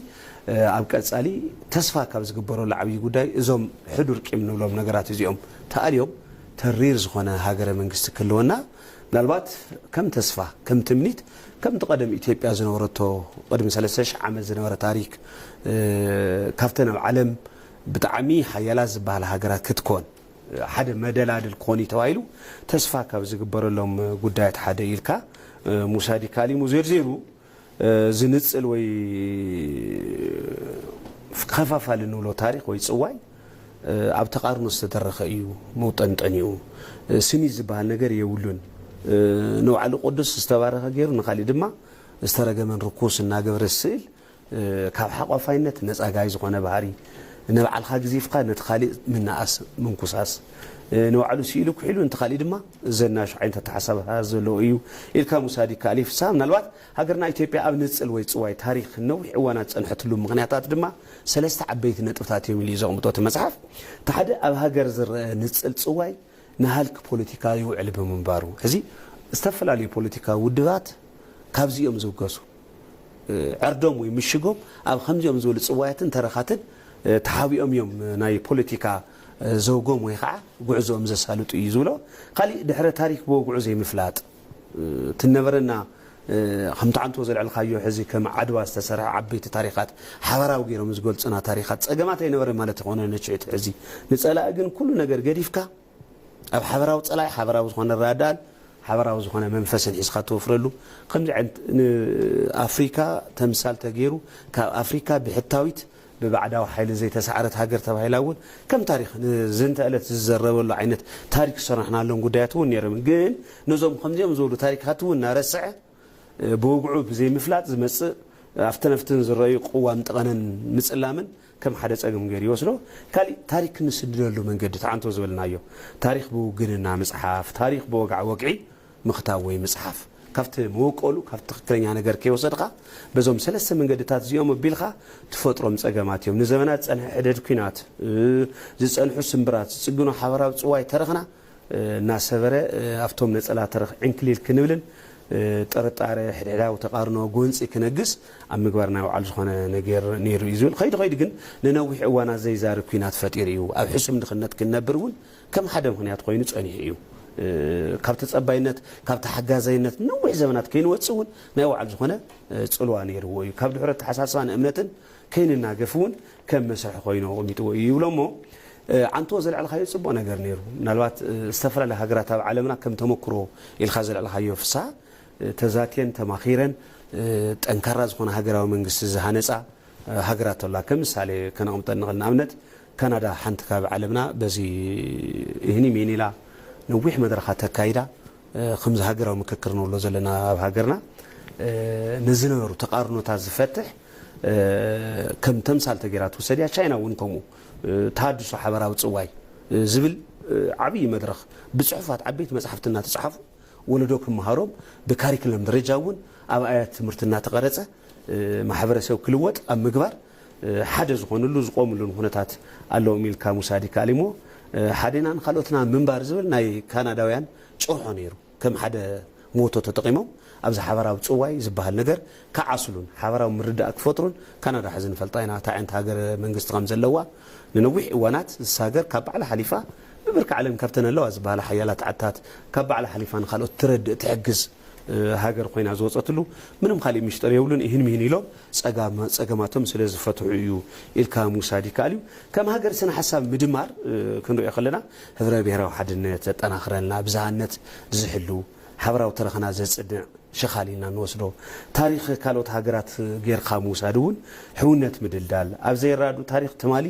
እ፣ ኣብ ቀጻሊ ተስፋ ካብ ዝግበረሉ ዓብዪ ጉዳይ እዞም ሕዱር ቂም ንብሎም ነገራት እዚኦም ተኣልዮም ተሪር ዝኾነ ሃገረ መንግስቲ ክህልወና ምናልባት ከም ተስፋ፣ ከም ትምኒት፣ ከምቲ ቀደም ኢትዮጵያ ዝነበረቶ ቅድሚ ሰለስተ ሺሕ ዓመት ዝነበረ ታሪክ፣ እ፣ ካብተን ኣብ ዓለም ብጣዕሚ ሓያላት ዝበሃላ ሃገራት ክትኮን፣ ሓደ መደላድል ክኾን እዩ ተባሂሉ ተስፋ ካብ ዝግበረሎም ጉዳያት ሓደ ኢልካ፣ እ፣ ሙሳ ዲካሊሙ ዘርዚሩ፣ እ፣ ዝንጽል ወይ ከፋፋሊ ንብሎ ታሪኽ ወይ ጽዋይ፣ እ፣ ኣብ ተቓርኖ ዝተደረኸ እዩ መውጠንጠኒኡ። እ፣ ስኒ ዝበሃል ነገር የብሉን። እ፣ ንባዕሉ ቅዱስ ዝተባረኸ ገይሩ ንኻሊእ ድማ ዝተረገመን ርኩስ እናገበረ ስእል፣ እ፣ ካብ ሓቋፋይነት ነጻጋይ ዝኾነ ባህሪ፣ ንባዕልኻ ግዚፍካ ነቲ ካሊእ ምንኣስ፣ ምንኩሳስ፣ እ፣ ንባዕሉ ስኢሉ ኩሒሉ ነቲ ካሊእ ድማ ዘናሹ ዓይነት ኣተሓሳስባ ዘለዎ እዩ ኢልካ ምውሳድ ይከኣል እዩ። ፍስሃ፣ ምናልባት ሃገርና ኢትዮጵያ ኣብ ንጽል ወይ ጽዋይ ታሪኽ ነዊሕ እዋናት ዝጸንሐትሉ ምኽንያታት ድማ ሰለስተ ዓበይቲ ነጥብታት እዮም ኢሉ እዩ ዘቕምጦ እቲ መጽሓፍ። እቲ ሓደ ኣብ ሃገር ዝረአ ንጽል ጽዋይ ንሃልኪ ፖለቲካ ይውዕል ብምንባሩ፣ ሕዚ ዝተፈላለዩ ፖለቲካዊ ውድባት ካብዚ እዮም ዝብገሱ። እ፣ ዕርዶም ወይ ምሽጎም ኣብ ከምዚኦም ዝበሉ ጽዋያትን ተረኻትን፣ እ፣ ተሓቢኦም እዮም ናይ ፖለቲካ፣ እ፣ ዘውጎም ወይ ከዓ ጉዕዞኦም ዘሳልጡ እዩ ዝብሎ። ካሊእ ድሕረ ታሪክ ብወግዑ ዘይምፍላጥ፣ እ፣ ትነበረና፣ እ፣ ከምቲ ዓንቶ ዘልዐልካዮ ሕዚ ከም ዓድዋ ዝተሰርሐ ዓበይቲ ታሪኻት ሓበራዊ ገይሮም ዝገልጹና ታሪኻት ጸገማት ኣይነበረ ማለት ይኾነ ነችዕቲ ሕዚ ንጸላኢ ግን ኩሉ ነገር ገዲፍካ ኣብ ሓበራዊ ጸላኢ ሓበራዊ ዝኾነ ኣረዳድኣን ሓበራዊ ዝኾነ መንፈስን ሒዝካ ትወፍረሉ። ከምዚ ዓይነት ንኣፍሪካ ተምሳል ተገይሩ ካብ ኣፍሪካ ብሕታዊት ብባዕዳዊ ሓይሊ ዘይተሳዕረት ሃገር ተባሂላ እውን ከም ታሪክ ንዝንተ ዕለት ዝዘረበሉ ዓይነት ታሪክ ዝሰራሕናሎም ጉዳያት እውን ነይሮም። ግን ነዞም ከምዚኦም ዝበሉ ታሪካት እውን እናረስዐ ብወግዑ ብዘይምፍላጥ ዝመጽእ ኣፍተነፍትን ዝረኣዩ ቅዋም ጠቐነን ምጽላምን ከም ሓደ ጸገም ገይሩ ይወስዶ። ካሊእ ታሪክ ክንስድደሉ መንገዲ ተዓንቶ ዝበልናዮ ታሪክ ብውግንና ምጽሓፍ፣ ታሪክ ብወግዓ ወግዒ ምኽታብ ወይ ምጽሓፍ ካብቲ መወቀሉ ካብቲ ትኽክለኛ ነገር ከይወሰድካ በዞም ሰለስተ መንገድታት እዚኦም ኣቢልካ ትፈጥሮም ጸገማት እዮም። ንዘመናት ዝጸንሐ ሕደድ ኲናት፣ እ፣ ዝጸንሑ ስምብራት ዝጽግኖ ሓበራዊ ጽዋይ ተረኽና እናሰበረ ኣብቶም ነጸላ ተረኽ ዕንክሊል ክንብልን ጥርጣረ፣ ሕድሕዳዊ ተቓርኖ፣ ጎንጺ ክነግስ ኣብ ምግባር ናይ ባዕሉ ዝኾነ ነገር ነይሩ እዩ ዝብል። ከይዱ ከይዱ ግን ንነዊሕ እዋናት ዘይዛረብ ኲናት ፈጢሩ እዩ። ኣብ ሕሱም ድኽነት ክንነብር እውን ከም ሓደ ምኽንያት ኮይኑ ጸኒሑ እዩ። ካብ ተጸባይነት፣ ካብ ተሓጋዛይነት ነዊሕ ዘመናት ከይንወጽእ እውን ናይ ባዕሉ ዝኾነ ጽልዋ ነይርዎ እዩ። ካብ ድሕረት ኣተሓሳስባን እምነትን ከይንናገፍ እውን ከም መስርሒ ኮይኑ ኣቐሚጥዎ እዩ ይብሎ። እሞ ዓንቶ ዘልዐልካዮ ጽቡቕ ነገር ነይሩ። ምናልባት ዝተፈላለዩ ሃገራት ኣብ ዓለምና ከም ተመክሮ ኢልካ ዘልዐልካዮ ፍስሃ፣ ተዛትየን ተማኺረን ጠንካራ ዝኾነ ሃገራዊ መንግስቲ ዝሃነጻ ሃገራት ኣላ። ከም ምሳሌ ከነቕምጠን ንኽእል። ንኣብነት ካናዳ ሓንቲ ካብ ዓለምና በዚ ይህኒ ሜኒላ ነዊሕ መድረኻት ተካይዳ። ከምዚ ሃገራዊ ምክክር ንብሎ ዘለና ኣብ ሃገርና ንዝነበሩ ተቓርኖታት ዝፈትሕ ከም ተምሳል ተገይራ ትውሰድ እያ። ቻይና እውን ከምኡ ተሃድሶ ሓበራዊ ጽዋይ ዝብል ዓብዪ መድረኽ ብጽሑፋት ዓበይቲ መጽሓፍቲ እናተጻሕፉ ወለዶ ክመሃሮም ብካሪክለም ደረጃ እውን ኣብ ኣብያተ ትምህርቲ እናተቐረጸ ማሕበረሰብ ክልወጥ ኣብ ምግባር ሓደ ዝኾንሉ ዝቆምሉን ኩነታት ኣለዎም ኢልካ ምውሳድ ይከኣል እዩ። እሞ ሓዴና ንኻልኦትና ምንባር ዝብል ናይ ካናዳውያን ጭርሖ ነይሩ። ከም ሓደ ሞቶ ተጠቒሞም ኣብዚ ሓበራዊ ጽዋይ ዝበሃል ነገር ክዓስሉን ሓበራዊ ምርዳእ ክፈጥሩን ካናዳ ሕዚ ንፈልጣ ኢና እንታይ ዓይነት ሃገረ መንግስቲ ከም ዘለዋ። ንነዊሕ እዋናት ዝሳገር ካብ ባዕላ ሓሊፋ ብብርኪ ዓለም ካብተን ኣለዋ ዝበሃላ ሓያላት ዓድታት ካብ ባዕላ ሓሊፋ ንኻልኦት ትረድእ ትሕግዝ ሃገር ኮይና ዝወፀትሉ ምንም ካሊእ ሚሽጠር የብሉን። ይህን ሚህን ኢሎም ፀጋማቶም ስለ ዝፈትሑ እዩ ኢልካ ምውሳድ ይከኣል እዩ። ከም ሃገር ስነ ሓሳብ ምድማር ክንሪኦ ከለና፣ ህብረ ብሔራዊ ሓድነት ዘጠናኽረልና፣ ብዝሃነት ዝሕሉ፣ ሓበራዊ ተረኽና ዘፅንዕ ሽኻል ኢና ንወስዶ። ታሪኽ ካልኦት ሃገራት ጌርካ ምውሳድ እውን ሕውነት ምድልዳል፣ ኣብ ዘይራዱ ታሪኽ ትማሊ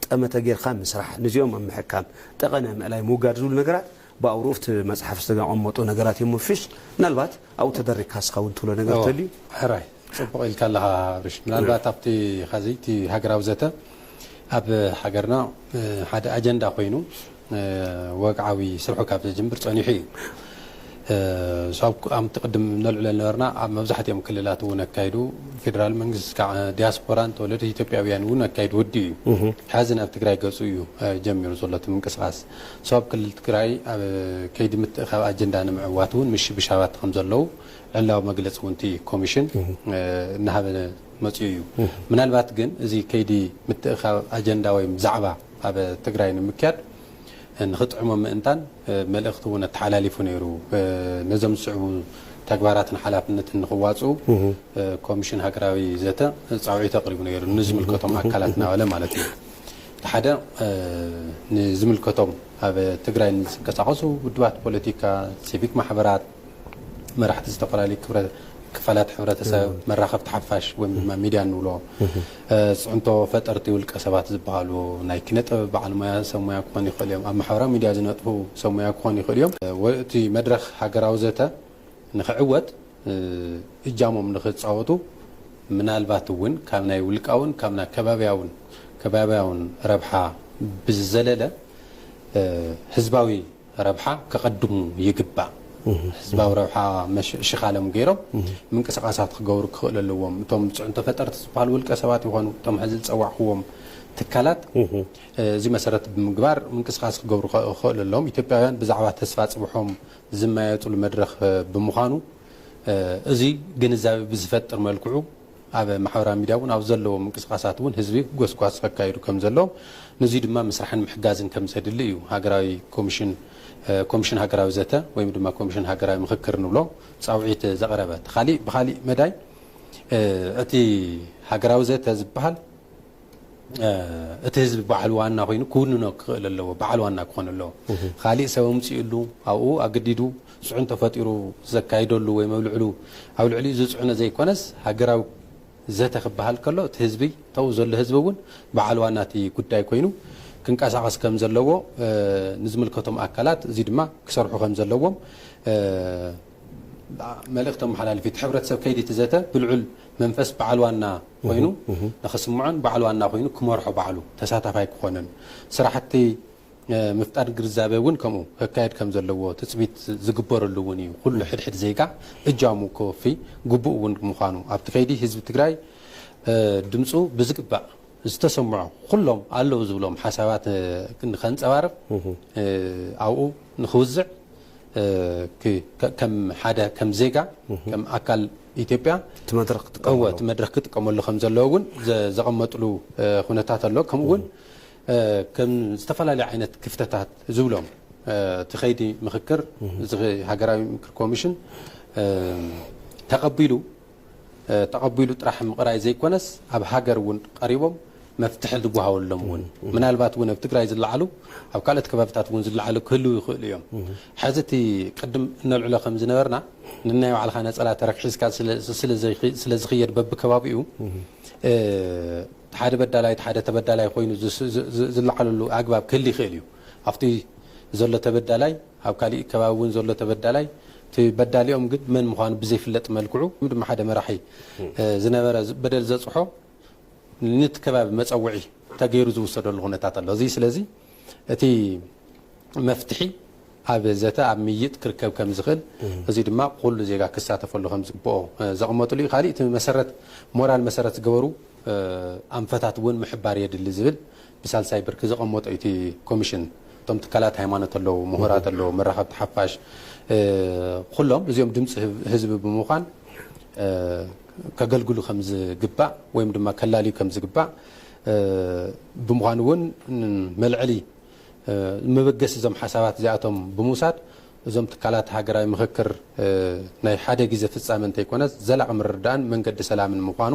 ጠመተ ጌርካ ምስራሕ፣ ንዚኦም ኣብ ምሕካም፣ ጠቐነ ምእላይ ምውጋድ ዝብሉ ነገራት ብኣውርኡፍቲ መፅሓፍ ዝተቐመጡ ነገራት እዮም። ምፍሽ ምናልባት ኣብኡ ተደሪግካ ስኻ እውን ትብሎ ነገር ተልዩ። ሕራይ፣ ፅቡቕ ኢልካ ኣለኻ ብሽ ምናልባት ኣብቲ ኸዚ እቲ ሃገራዊ ዘተ ኣብ ሃገርና ሓደ ኣጀንዳ ኮይኑ ወግዓዊ ስርሑ ካብ ዘጀምር ፀኒሑ እዩ። ሳብ ኣምቲ ቅድም ነልዕሎ ነበርና ኣብ መብዛሕትኦም ክልላት እውን ኣካይዱ፣ ፌደራል መንግስቲ ከዓ ዲያስፖራን ተወለደ ኢትዮጵያውያን እውን ኣካይዱ ወዲ እዩ። ሕዚ ናብ ትግራይ ገፁ እዩ ጀሚሩ ዘሎ እቲ ምንቅስቃስ። ሳብ ክልል ትግራይ ኣብ ከይዲ ምትእኻብ ኣጀንዳ ንምዕዋት እውን ምሽብሻባት ከም ዘለዉ ዕላዊ መግለፂ እውን እቲ ኮሚሽን እናሃበ መፅኡ እዩ። ምናልባት ግን እዚ ከይዲ ምትእኻብ ኣጀንዳ ወይም ዛዕባ ኣብ ትግራይ ንምክያድ ንኽጥዕሞ ምእንታን መልእኽቲ እውን ኣተሓላሊፉ ነይሩ። ነዞም ዝስዕቡ ተግባራትን ሓላፍነትን ንኽዋፅኡ ኮሚሽን ሃገራዊ ዘተ ፃውዒት ኣቕሪቡ ነይሩ፣ ንዝምልከቶም ኣካላት እናበለ ማለት እዩ። እቲ ሓደ ንዝምልከቶም ኣብ ትግራይ ንዝንቀሳቐሱ ውድባት ፖለቲካ፣ ሲቪክ ማሕበራት፣ መራሕቲ ዝተፈላለዩ ክፋላት ሕብረተሰብ፣ መራኸብቲ ሓፋሽ ወይ ድማ ሚድያ እንብሎ፣ ፅዕንቶ ፈጠርቲ ውልቀ ሰባት ዝበሃሉ ናይ ኪነ ጥበብ በዓል ሞያ፣ ሰብ ሞያ ክኾኑ ይኽእሉ እዮም። ኣብ ማሕበራዊ ሚድያ ዝነጥፉ ሰብ ሞያ ክኾኑ ይኽእሉ እዮም። እቲ መድረኽ ሃገራዊ ዘተ ንኽዕወት እጃሞም ንኽፃወቱ ምናልባት እውን ካብ ናይ ውልቃውን ካብ ናይ ከባብያውን ከባብያውን ረብሓ ብዝዘለለ ህዝባዊ ረብሓ ከቐድሙ ይግባእ። ህዝባዊ ረብሓ ሽኻሎም ገይሮም ምንቅስቃሳት ክገብሩ ክኽእሉ ኣለዎም። እቶም ፅዕንቶ ፈጠርቲ ዝበሃሉ ውልቀ ሰባት ይኾኑ እቶም ሕዚ ዝፀዋዕክዎም ትካላት እዚ መሰረት ብምግባር ምንቅስቃስ ክገብሩ ክኽእሉ ኣለዎም። ኢትዮጵያውያን ብዛዕባ ተስፋ ፅብሖም ዝመያየጥሉ መድረኽ ብምዃኑ እዚ ግንዛቤ ብዝፈጥር መልክዑ ኣብ ማሕበራዊ ሚድያ እውን ኣብ ዘለዎ ምንቅስቃሳት እውን ህዝቢ ጎስጓስ ከካይዱ ከም ዘለዎም ንዚ ድማ ምስራሕን ምሕጋዝን ከም ዘድሊ እዩ ሃገራዊ ኮሚሽን ኮሚሽን ሃገራዊ ዘተ ወይም ድማ ኮሚሽን ሃገራዊ ምኽክር ንብሎ ፃውዒት ዘቕረበ። ካሊእ ብካሊእ መዳይ እቲ ሃገራዊ ዘተ ዝበሃል እቲ ህዝቢ በዓል ዋና ኮይኑ ክውንኖ ክኽእል ኣለዎ። በዓል ዋና ክኾን ኣለዎ። ካሊእ ሰብ ኣምፅኡሉ ኣብኡ ኣገዲዱ ፅዕንቶ ፈጢሩ ዘካይደሉ ወይ ኣብ ልዕሊኡ ዝፅዕኖ ዘይኮነስ ሃገራዊ ዘተ ክበሃል ከሎ እቲ ህዝቢ ተው ዘሎ ህዝቢ እውን በዓል ዋና እቲ ጉዳይ ኮይኑ ክንቀሳቐስ ከም ዘለዎ ንዝምልከቶም ኣካላት እዚ ድማ ክሰርሑ ከም ዘለዎም መልእኽቲ ኣመሓላልፊ እቲ ሕብረተሰብ ከይዲ እቲ ዘተ ብልዑል መንፈስ በዓል ዋና ኮይኑ ንኽስምዖን በዓል ዋና ኮይኑ ክመርሖ ባዕሉ ተሳታፋይ ክኾንን ስራሕቲ ምፍጣር ግንዛበ እውን ከምኡ ከካየድ ከም ዘለዎ ትፅቢት ዝግበረሉ እውን እዩ። ኩሉ ሕድሕድ ዜጋ እጃሙ ከወፊ ግቡእ እውን ምዃኑ ኣብቲ ከይዲ ህዝቢ ትግራይ ድምፁ ብዝግባእ ዝተሰምዖ ኩሎም ኣለዉ ዝብሎም ሓሳባት ንኸንፀባርቕ ኣብኡ ንኽውዝዕ ከም ሓደ ከም ዜጋ ከም ኣካል ኢትዮጵያ እቲ መድረክ ክጥቀመሉ ከም ዘለዎ እውን ዘቐመጥሉ ኩነታት ኣሎ። ከምኡ እውን ከም ዝተፈላለዩ ዓይነት ክፍተታት ዝብሎም እቲ ከይዲ ምኽክር እዚ ሃገራዊ ምክክር ኮሚሽን ተቐቢሉ ተቐቢሉ ጥራሕ ምቕራይ ዘይኮነስ ኣብ ሃገር እውን ቀሪቦም መፍትሒ ዝጓሃወሎም እውን ምናልባት እውን ኣብ ትግራይ ዝለዓሉ ኣብ ካልኦት ከባብታት እውን ዝለዓሉ ክህልው ይኽእሉ እዮም። ሕዚ እቲ ቅድም እነልዕሎ ከም ዝነበርና ንናይ ባዕልኻ ነፀላ ተረክ ሒዝካ ስለ ዝኽየድ በብከባቢኡ ሓደ በዳላይ ሓደ ተበዳላይ ኮይኑ ዝለዓለሉ ኣግባብ ክህል ይኽእል እዩ። ኣብቲ ዘሎ ተበዳላይ ኣብ ካሊእ ከባቢ እውን ዘሎ ተበዳላይ እቲ በዳሊኦም ግን መን ምዃኑ ብዘይፍለጥ መልክዑ ድማ ሓደ መራሒ ዝነበረ በደል ዘፅሖ ንቲ ከባቢ መፀውዒ ተገይሩ ዝውሰደሉ ኩነታት ኣሎ። እዚ ስለዚ እቲ መፍትሒ ኣብ ዘተ ኣብ ምይጥ ክርከብ ከም ዝኽእል እዚ ድማ ኩሉ ዜጋ ክሳተፈሉ ከም ዝግብኦ ዘቐመጥሉ እዩ። ካሊእ እቲ መሰረት ሞራል መሰረት ዝገበሩ ኣንፈታት እውን ምሕባር የድሊ ዝብል ብሳልሳይ ብርኪ ዘቐመጦ እቲ ኮሚሽን እቶም ትካላት ሃይማኖት ኣለዉ፣ ምሁራት ኣለዉ፣ መራኸብቲ ሓፋሽ ኩሎም እዚኦም ድምፂ ህዝቢ ብምዃን ከገልግሉ ከም ዝግባእ ወይም ድማ ከላልዩ ከም ዝግባእ ብምዃኑ እውን መልዕሊ መበገሲ እዞም ሓሳባት እዚኣቶም ብምውሳድ እዞም ትካላት ሃገራዊ ምኽክር ናይ ሓደ ግዜ ፍጻመ እንተይኮነስ ዘላቒ ምርድዳእን መንገዲ ሰላምን ምዃኑ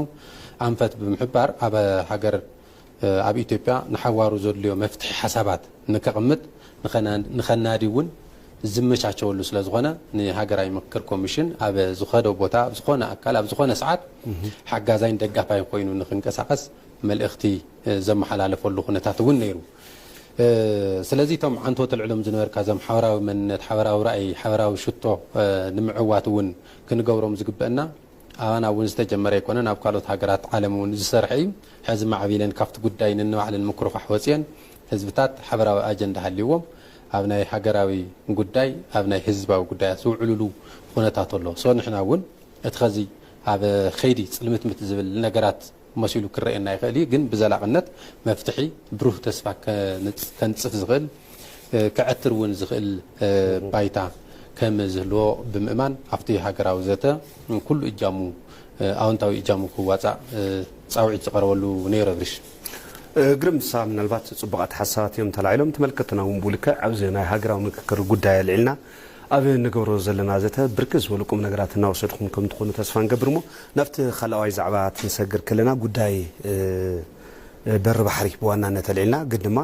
ኣንፈት ብምሕባር፣ ኣብ ሃገር ኣብ ኢትዮጵያ ንሓዋሩ ዘድልዮ መፍትሒ ሓሳባት ንከቕምጥ ንኸና- ንኸናዲ እውን ዝመቻቸወሉ ስለ ዝኾነ፣ ንሃገራዊ ምኽክር ኮሚሽን ኣብ ዝኸዶ ቦታ፣ ኣብ ዝኾነ ኣካል፣ ኣብ ዝኾነ ሰዓት ሓጋዛይን ደጋፋይ ኮይኑ ንኽንቀሳቐስ መልእኽቲ ዘመሓላለፈሉ ኩነታት እውን ነይሩ። ስለዚ እቶም ዓንቶ ተልዕሎም ዝነበርካ እዞም ሓበራዊ መንነት፣ ሓበራዊ ራእይ፣ ሓበራዊ ሽቶ ንምዕዋት እውን ክንገብሮም ዝግበአና፣ ኣባና እውን ዝተጀመረ ኣይኮነን፣ ኣብ ካልኦት ሃገራት ዓለም እውን ዝሰርሐ እዩ። ሕዚ ማዕቢለን ካብቲ ጉዳይ ነንባዕለን ምክርፋሕ ወፅየን፣ ህዝብታት ሓበራዊ ኣጀንዳ ሃልይዎም ኣብ ናይ ሃገራዊ ጉዳይ፣ ኣብ ናይ ህዝባዊ ጉዳያት ዝውዕሉሉ ኩነታት ኣሎ። ሶ ንሕና እውን እቲ ኸዚ ኣብ ኸይዲ ጽልምትምት ዝብል ነገራት መሲሉ ክረኣየና ይኽእል እዩ፣ ግን ብዘላቕነት መፍትሒ ብሩህ ተስፋ ከንጽፍ ዝኽእል፣ ከዕትር እውን ዝኽእል ባይታ ከም ዝህልዎ ብምእማን፣ ኣብቲ ሃገራዊ ዘተ ኩሉ እጃሙ፣ ኣወንታዊ እጃሙ ክዋጻእ ጻውዒት ዝቐረበሉ ነይሩ። ብሪሽ ግርምሳ፣ ምናልባት ጽቡቓት ሓሳባት እዮም ተላዒሎም። ተመልከትና እውን ብልክዕ ኣብዚ ናይ ሃገራዊ ምክክር ጉዳይ ኣልዒልና ኣብ ንገብሮ ዘለና ዘተ ብርክት ዝበሉ ቁም ነገራት እናወሰድኩም ከም ትኾኑ ተስፋ ንገብር። እሞ ናብቲ ካልኣዋይ ዛዕባ ክንሰግር ከለና፣ ጉዳይ በሪ ባሕሪ ብዋናነት ኣልዒልና፣ ግን ድማ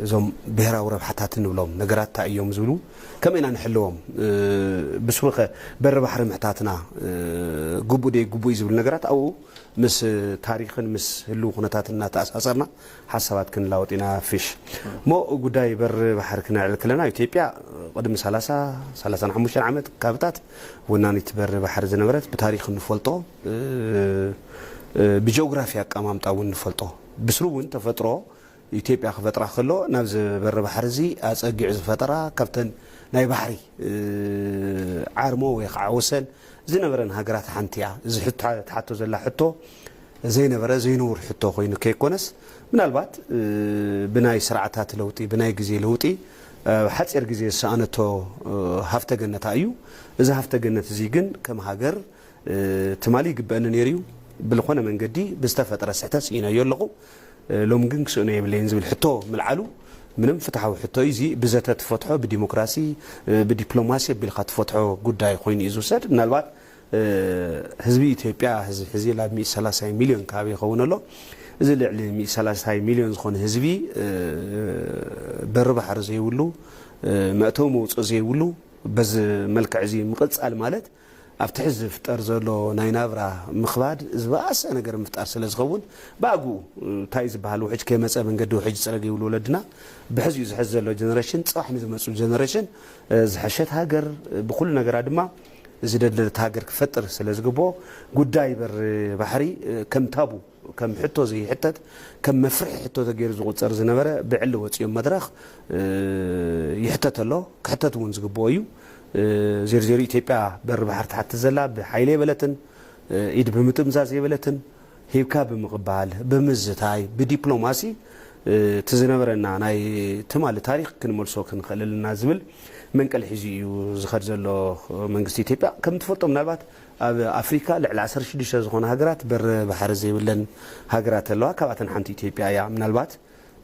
እዞም ብሄራዊ ረብሓታት እንብሎም ነገራት እንታይ እዮም ዝብሉ፣ ከመይ ኢና ንሕልዎም፣ ብስሩ ኸ በሪ ባሕሪ ምሕታትና ግቡእ ደይ ግቡእ እዩ ዝብሉ ነገራት ኣብኡ ምስ ታሪኽን ምስ ህልው ኩነታትን እናተኣሳሰርና ሓሳባት ክንላወጥ ኢና። ፍሽ እሞ ጉዳይ በሪ ባሕሪ ክነልዕል ከለና፣ ኢትዮጵያ ቅድሚ ሰላሳ፣ ሰላሳን ሓሙሽተን ዓመት ካብታት ወናኒት በሪ ባሕሪ ዝነበረት፣ ብታሪኽ ንፈልጦ፣ ብጂኦግራፊ ኣቀማምጣ እውን ንፈልጦ፣ ብስሩ እውን ተፈጥሮ ኢትዮጵያ ክፈጥራ ከሎ ናብዚ በሪ ባሕሪ እዚ ኣጸጊዑ ዝፈጠራ፣ ካብተን ናይ ባሕሪ ዓርሞ ወይ ከዓ ወሰን ዝነበረን ሃገራት ሓንቲ እያ። እዚ ሕቶ፣ ትሓቶ ዘላ ሕቶ ዘይነበረ ዘይንቡር ሕቶ ኮይኑ ከይኮነስ፣ ምናልባት ብናይ ስርዓታት ለውጢ፣ ብናይ ግዜ ለውጢ ኣብ ሓጺር ግዜ ዝሰኣነቶ ሃፍተ ገነታ እዩ። እዚ ሃፍተ ገነት እዚ ግን ከም ሃገር ትማሊ ይግበአኒ ነይሩ እዩ፣ ብዝኾነ መንገዲ ብዝተፈጥረ ስሕተት ስኢነዮ ኣለኹ፣ ሎሚ ግን ክስእኖ የብለይን ዝብል ሕቶ ምልዓሉ ምንም ፍትሓዊ ሕቶ እዩ። እዚ ብዘተ ትፈትሖ፣ ብዲሞክራሲ፣ ብዲፕሎማሲ ኣቢልካ ትፈትሖ ጉዳይ ኮይኑ እዩ ዝውሰድ። ምናልባት ህዝቢ ኢትዮጵያ፣ ህዝቢ ሕዚ ላብ ሚእቲ ሰላሳይ ሚልዮን ከባቢ ይኸውን ኣሎ። እዚ ልዕሊ ሚእቲ ሰላሳይ ሚልዮን ዝኾነ ህዝቢ በሪ ባሕሪ ዘይብሉ፣ መእተዊ መውፅኢ ዘይብሉ፣ በዚ መልክዕ እዚ ምቕፃል ማለት ኣብቲ ሕዚ ዝፍጠር ዘሎ ናይ ናብራ ምኽባድ ዝበኣሰ ነገር ምፍጣር ስለ ዝኸውን፣ ብኣግኡ እንታይ ዝበሃል ውሕጅ ከይመፀ መንገዲ ውሕጅ ፅረግ ይብሉ ወለድና። ብሕዚኡ ዝሕዝ ዘሎ ጀነሬሽን፣ ፅባሕ ንዝመፁ ጀነሬሽን ዝሐሸት ሃገር፣ ብኩሉ ነገራ ድማ ዝደለለት ሃገር ክፈጥር ስለ ዝግብኦ፣ ጉዳይ በሪ ባሕሪ ከም ታቡ፣ ከም ሕቶ ዘይሕተት፣ ከም መፍርሒ ሕቶ ተገይሩ ዝቑጸር ዝነበረ ብዕሊ ወጺኦም መድረኽ ይሕተት ኣሎ፣ ክሕተት እውን ዝግብኦ እዩ። ዜርዜሩ ኢትዮጵያ በሪ ባሕሪ ትሓትት ዘላ ብሓይሊ የበለትን፣ ኢድ ብምጥምዛዝ የበለትን፣ ሂብካ ብምቕባል፣ ብምዝታይ፣ ብዲፕሎማሲ እቲ ዝነበረና ናይ ትማሊ ታሪኽ ክንመልሶ ክንኽእል ኣለና ዝብል መንቀሊ ሒዙ እዩ ዝኸድ ዘሎ መንግስቲ ኢትዮጵያ። ከም ትፈልጦ ምናልባት ኣብ ኣፍሪካ ልዕሊ ዓሰርተ ሽዱሽተ ዝኾና ሃገራት በሪ ባሕሪ ዘይብለን ሃገራት ኣለዋ። ካብኣተን ሓንቲ ኢትዮጵያ እያ። ምናልባት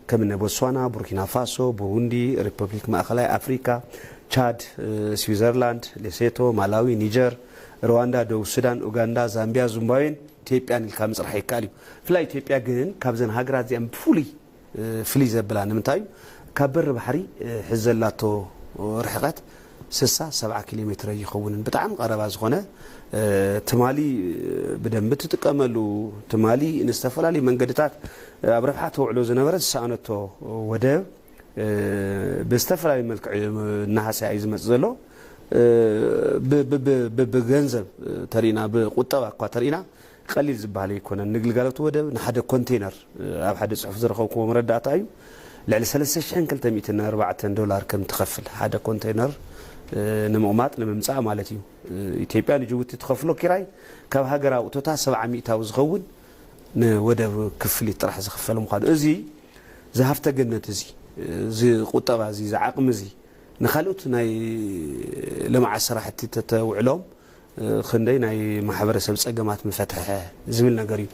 ከም እነ ቦትስዋና፣ ቡርኪና ፋሶ፣ ቡሩንዲ፣ ሪፐብሊክ ማእኸላይ ኣፍሪካ፣ ቻድ፣ ስዊዘርላንድ፣ ሌሴቶ፣ ማላዊ፣ ኒጀር፣ ሩዋንዳ፣ ደቡብ ሱዳን፣ ኡጋንዳ፣ ዛምቢያ፣ ዙምባብዌን ኢትዮጵያን ኢልካ ምፅራሕ ይከኣል እዩ። ብፍላይ ኢትዮጵያ ግን ካብዘን ሃገራት እዚኣን ብፍሉይ ፍልይ ዘብላ ንምንታይ እዩ? ካብ በሪ ባሕሪ ሕዚ ዘላቶ ርሕቀት ስሳ ሰብዓ ኪሎ ሜትር ኣይኸውንን። ብጣዕሚ ቀረባ ዝኾነ፣ ትማሊ ብደንቢ ትጥቀመሉ፣ ትማሊ ንዝተፈላለዩ መንገድታት ኣብ ረብሓ ተውዕሎ ዝነበረ ዝሰኣነቶ ወደብ ብዝተፈላለዩ መልክዕ እናሃሰያ እዩ ዝመፅእ ዘሎ። ብገንዘብ ተሪእና፣ ብቁጠባ እኳ ተሪእና ቀሊል ዝበሃል ኣይኮነን። ንግልጋሎት ወደብ ንሓደ ኮንቴነር፣ ኣብ ሓደ ጽሑፍ ዝረኸብክዎ መረዳእታ እዩ፣ ልዕሊ ሰለስተ ሽሕን ክልተ ሚእትን ኣርባዕተን ዶላር ከም ትኸፍል፣ ሓደ ኮንቴነር ንምቕማጥ ንምምጻእ ማለት እዩ። ኢትዮጵያ ንጅቡቲ ትኸፍሎ ኪራይ ካብ ሃገር ኣውጥታ ሰብዓ ሚእታዊ ዝኸውን ንወደብ ክፍሊት ጥራሕ ዝኽፈል ምዃኑ፣ እዚ ዝሃፍተ ገነት እዚ፣ እዚ ቁጠባ እዚ፣ እዚ ዓቕሚ እዚ ንኻልኦት ናይ ልምዓት ስራሕቲ ተተውዕሎም ክንደይ ናይ ማሕበረሰብ ጸገማት ምፈትሐ ዝብል ነገር እዩ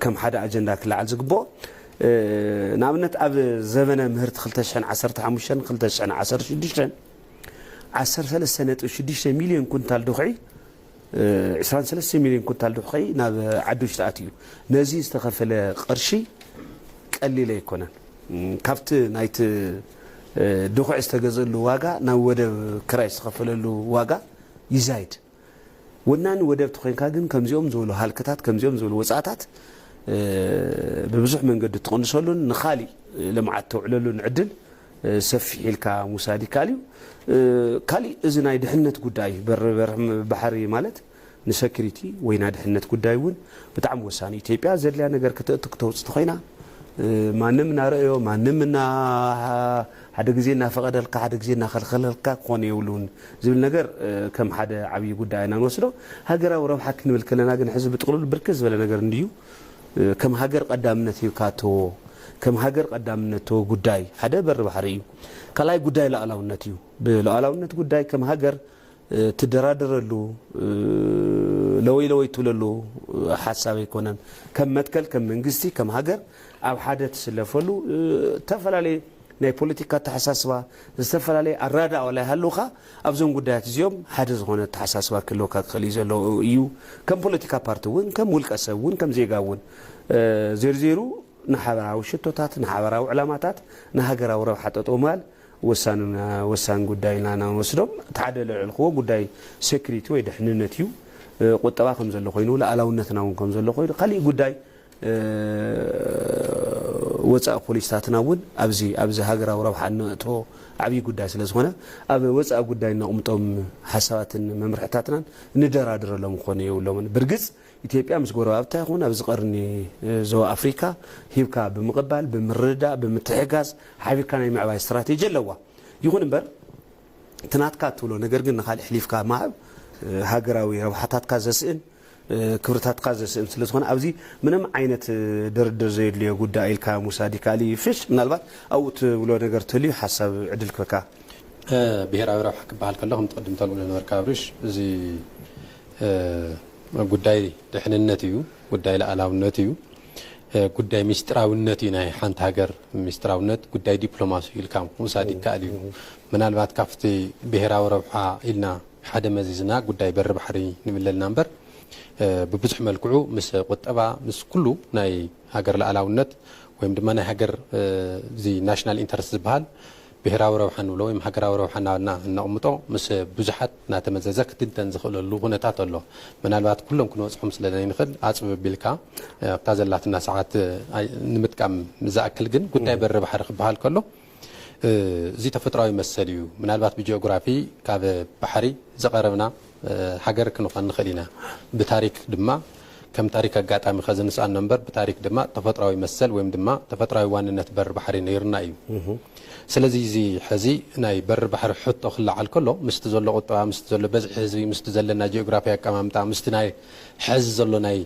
ከም ሓደ ኣጀንዳ ክለዓል ዝግብኦ። ንኣብነት ኣብ ዘበነ ምህርቲ ክልተ ሽሕን ዓሰርተ ሓሙሽተን ክልተ ሽሕን ዓሰርተ ሽዱሽተን ዓሰርተ ሰለስተ ነጥቢ ሽዱሽተ ሚልዮን ኩንታል ዱኽዒ፣ እ፣ ዕስራን ሰለስተ ሚልዮን ኩንታል ዱኽዒ ናብ ዓዲ ውሽጢ ኣትዩ እዩ። ነዚ ዝተኸፈለ ቅርሺ ቀሊል ኣይኮነን። እም፣ ካብቲ ናይቲ፣ እ፣ ዱኽዒ ዝተገዘሉ ዋጋ ናብ ወደብ ክራይ ዝተኸፈለሉ ዋጋ ይዛይድ። ወናኒ ወደብ ተኾይንካ ግን ከምዚኦም ዝበሉ ሃልክታት፣ ከምዚኦም ዝበሉ ወጻእታት፣ እ፣ ብብዙሕ መንገዲ ትቕንሰሉን ንኻሊእ ልምዓት ተውዕለሉን ዕድል፣ እ፣ ሰፊሕ ኢልካ ምውሳድ ይከኣል እዩ። እ፣ ካሊእ እዚ ናይ ድሕነት ጉዳይ በር-፣ በር-፣ ባሕሪ ማለት ንሰኪሪቲ ወይ ናይ ድሕነት ጉዳይ እውን ብጣዕሚ ወሳኒ። ኢትዮጵያ ዘድልያ ነገር ክተእቱ ክተውጽእ ተኾይና፣ እ፣ ማንም እናረኣዮ፣ ማንም እና-፣ ሓደ ግዜ እናፈቐደልካ፣ ሓደ ግዜ እናኸልኸለልካ ክኾን የብሉን ዝብል ነገር፣ እ፣ ከም ሓደ ዓብዪ ጉዳይ ኢና ንወስዶ። ሃገራዊ ረብሓ ክንብል ከለና ግን ሕዚ ብጥቕልሉ ብርክት ዝበለ ነገር እንድዩ፣ እ፣ ከም ሃገር ቀዳምነት ሂብካ እተዎ፣ ከም ሃገር ቀዳምነት እተዎ ጉዳይ ሓደ በሪ ባሕሪ እዩ። ካልኣይ ጉዳይ ሉዓላውነት እዩ። ብሉዓላውነት ጉዳይ ከም ሃገር፣ እ፣ ትደራደረሉ፣ እ፣ ለወይ ለወይ ትብለሉ፣ እ፣ ሓሳብ ኣይኮነን። ከም መትከል፣ ከም መንግስቲ፣ ከም ሃገር ኣብ ሓደ ትስለፈሉ፣ እ፣ ዝተፈላለየ ናይ ፖለቲካ ኣተሓሳስባ፣ ዝተፈላለየ ኣራዳእ ዋላ ይሃልውኻ፣ ኣብዞም ጉዳያት እዚኦም ሓደ ዝኾነ ኣተሓሳስባ ክህልወካ ክኽእል እዩ ዘሎ እዩ። ከም ፖለቲካ ፓርቲ እውን፣ ከም ውልቀ ሰብ እውን፣ ከም ዜጋ እውን፣ እ፣ ዜርዜሩ ንሓበራዊ ሽቶታት፣ ንሓበራዊ ዕላማታት፣ ንሃገራዊ ረብሓ ጠጠው ምባል ወሳን፣ ወሳን ጉዳይ ኢልና ኢና ንወስዶም። እቲ ሓደ ለዕልክዎ ጉዳይ ሴኩሪቲ ወይ ድሕንነት እዩ። እ፣ ቁጠባ ከም ዘሎ ኮይኑ፣ ሉዓላውነትና እውን ከም ዘሎ ኮይኑ፣ ካሊእ ጉዳይ፣ እ፣ ወጻኢ ፖሊሲታትና እውን ኣብዚ፣ ኣብዚ ሃገራዊ ረብሓ እነእትዎ ዓብዪ ጉዳይ ስለ ዝኾነ፣ ኣብ ወጻኢ ጉዳይ እነቕምጦም ሓሳባትን መምርሕታትናን እንደራድረሎም ክኾኑ የብሎምን። ብርግጽ ኢትዮጵያ ምስ ጎረባብታ ይኹን ኣብዚ ቀርኒ፣ እ፣ ዞባ ኣፍሪካ ሂብካ ብምቕባል፣ ብምርድዳእ፣ ብምትሕጋዝ ሓቢርካ ናይ ምዕባይ ስትራቴጂ ኣለዋ። ይኹን እምበር እቲ ናትካ እትብሎ ነገር ግን ንኻልእ ኣሕሊፍካ ምሃብ፣ እ፣ ሃገራዊ ረብሓታትካ ዘስእን፣ እ፣ ክብርታትካ ዘስእን ስለ ዝኾነ ኣብዚ ምንም ዓይነት፣ እ፣ ድርድር ዘየድልዮ ጉዳይ ኢልካ ምውሳድ ይከኣል እዩ። ፍሽ ምናልባት ኣብኡ ትብሎ ነገር ትህልዩ ሓሳብ ዕድል ክበካ። እ፣ ብሄራዊ ረብሓ ክበሃል ከሎ ከምቲ ቅድም ተልኡ ዝነበርካ ኣብርሽ እዚ፣ እ፣ ጉዳይ ድሕንነት እዩ፣ ጉዳይ ሉዓላውነት እዩ፣ እ፣ ጉዳይ ሚስጥራውነት እዩ። ናይ ሓንቲ ሃገር ሚስጥራውነት ጉዳይ ዲፕሎማሲ እዩ ኢልካ ምውሳድ ይከኣል እዩ። ምናልባት ካብቲ ብሄራዊ ረብሓ ኢልና ሓደ መዚዝና ጉዳይ በሪ ባሕሪ ንብለልና እምበር፣ እ፣ ብብዙሕ መልክዑ ምስ ቁጠባ፣ ምስ ኩሉ ናይ ሃገር ሉዓላውነት ወይም ድማ ናይ ሃገር፣ እ፣ እዚ ናሽናል ኢንተረስት ዝበሃል ብሄራዊ ረብሓ ንብሎ ወይም ሃገራዊ ረብሓ እናበልና እነቕምጦ ምስ ብዙሓት እናተመዘዘ ክትንተን ዝኽእለሉ ኩነታት ኣሎ። ምናልባት ኩሎም ክንወጽሖም ስለ ዘይንኽእል ኣጽብብ ኣቢልካ፣ እ፣ ኣብታ ዘላትና ሰዓት፣ እ፣ ኣይ-፣ ንምጥቃም ዝኣክል ግን ጉዳይ በሪ ባሕሪ ክበሃል ከሎ፣ እ፣ እዚ ተፈጥሯዊ መሰል እዩ። ምናልባት ብጂኦግራፊ ካብ ባሕሪ ዝቐረብና፣ እ፣ ሃገር ክንኾን ንኽእል ኢና። ብታሪክ ድማ ከም ታሪክ ኣጋጣሚ ከዝንስኣኖ እምበር ብታሪክ ድማ ተፈጥሯዊ መሰል ወይም ድማ ተፈጥሯዊ ዋንነት በሪ ባሕሪ ነይሩና እዩ። ስለዚ እዚ ሕዚ ናይ በሪ ባሕሪ ሕቶ ክለዓል ከሎ ምስቲ ዘሎ ቁጠባ፣ ምስቲ ዘሎ በዝሒ ህዝቢ፣ ምስቲ ዘለና ጂኦግራፊ ኣቀማምጣ፣ ምስቲ ናይ ሕዚ ዘሎ ናይ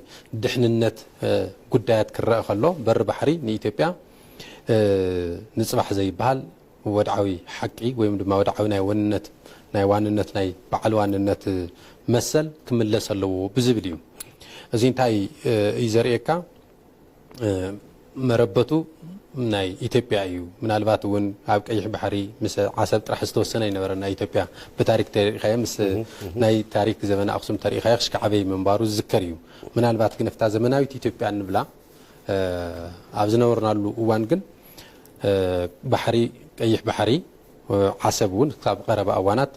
ድሕንነት፣ እ፣ ጉዳያት ክረአ ከሎ በሪ ባሕሪ ንኢትዮጵያ፣ እ፣ ንጽባሕ ዘይበሃል ወድዓዊ ሓቂ ወይም ድማ ወድዓዊ ናይ ወንነት፣ ናይ ዋንነት፣ ናይ በዓል ዋንነት መሰል ክምለስ ኣለዎ ብዝብል እዩ። እዚ እንታይ፣ እ፣ እዩ ዘርእየካ? እ፣ መረበቱ ናይ ኢትዮጵያ እዩ። ምናልባት እውን ኣብ ቀይሕ ባሕሪ ምስ ዓሰብ ጥራሕ ዝተወሰነ ኣይነበረን። ናይ ኢትዮጵያ ብታሪክ ተሪእኻዮ፣ ምስ ናይ ታሪክ ዘመነ ኣኽሱም ተሪእኻዮ ክሽካዕበይ ምንባሩ ዝዝከር እዩ። ምናልባት ግን እፍታ ዘመናዊት ኢትዮጵያ እንብላ፣ እ፣ ኣብ ዝነበርናሉ እዋን ግን፣ እ፣ ባሕሪ፣ ቀይሕ ባሕሪ፣ እ፣ ዓሰብ እውን ካብ ቀረባ እዋናት፣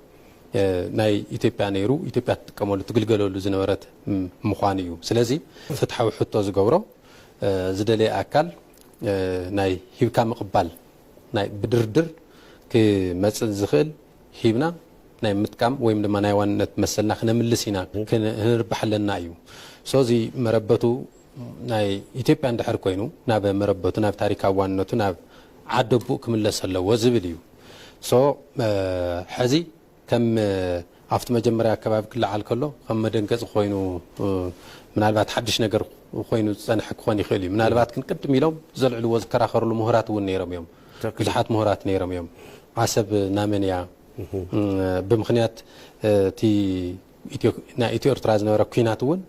እ፣ ናይ ኢትዮጵያ ነይሩ፣ ኢትዮጵያ ትጥቀመሉ፣ ትግልገለሉ ዝነበረት፣ ም-፣ ምዃኑ እዩ። ስለዚ ፍትሓዊ ሕቶ ዝገብሮ፣ እ፣ ዝደለየ ኣካል፣ እ፣ ናይ ሂብካ ምቕባል፣ ናይ ብድርድር ክመጽእ ዝኽእል ሂብና ናይ ምጥቃም ወይም ድማ ናይ ዋንነት መሰልና ክነምልስ ኢና፣ ክን-፣ ክንርባሕ ኣለና እዩ። ሶ እዚ መረበቱ ናይ ኢትዮጵያ እንድሕር ኮይኑ ናብ መረበቱ፣ ናብ ታሪካዊ ዋንነቱ፣ ናብ ዓደቡእ ክምለስ ኣለዎ ዝብል እዩ። ሶ፣ እ፣ ሕዚ ከም፣ እ፣ ኣብቲ መጀመርያ ኣከባቢ ክለዓል ከሎ ከም መደንገፂ ኮይኑ፣ እ፣ ምናልባት ሓድሽ ነገር ኮይኑ ዝፀንሐ ክኾን ይኽእል እዩ። ምናልባት ግን ቅድም ኢሎም ዘልዕልዎ ዝከራኸርሉ ምሁራት እውን ነይሮም እዮም። ትክክል። ብዙሓት ምሁራት ነይሮም እዮም። ዓሰብ ናመን እያ? እም፣ ብምኽንያት፣ እ፣ እቲ ኢትዮ-፣ ናይ ኢትዮ ኤርትራ ዝነበረ ኲናት እውን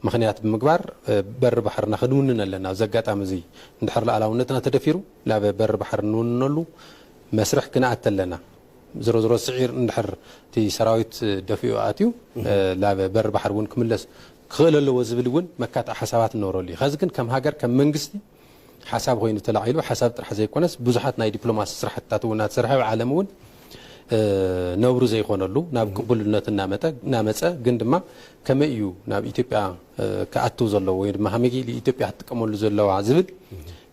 ምኽንያት ብምግባር፣ እ፣ በሪ ባሕርና ክንውንን ኣለና። ኣብዚ ኣጋጣሚ እዚ እንድሕር ሉዓላውነትና ተደፊሩ ናብ በሪ ባሕሪ እንውንነሉ መስርሕ ክንኣት ኣለና። ዝሮ ዝሮ ስዒር እንድሕር እቲ ሰራዊት ደፊኡ ኣትዩ ናብ በሪ ባሕሪ እውን ክምለስ ክኽእል ኣለዎ ዝብል እውን መካትዒ ሓሳባት እነበረሉ እዩ። ከዚ ግን ከም ሃገር ከም መንግስቲ ሓሳብ ኮይኑ ተላዒሉ ሓሳብ ጥራሕ ዘይኮነስ ብዙሓት ናይ ዲፕሎማሲ ስራሕትታት እውን እናተሰርሐ ኣብ ዓለም እውን ነብሩ ዘይኮነሉ ናብ ቅቡልነት እናመጠ እናመፀ ግን ድማ ከመይ እዩ ናብ ኢትዮጵያ ክኣትው ዘለዎ ወይ ድማ ከመይ ኢሉ ኢትዮጵያ ክትጥቀመሉ ዘለዋ ዝብል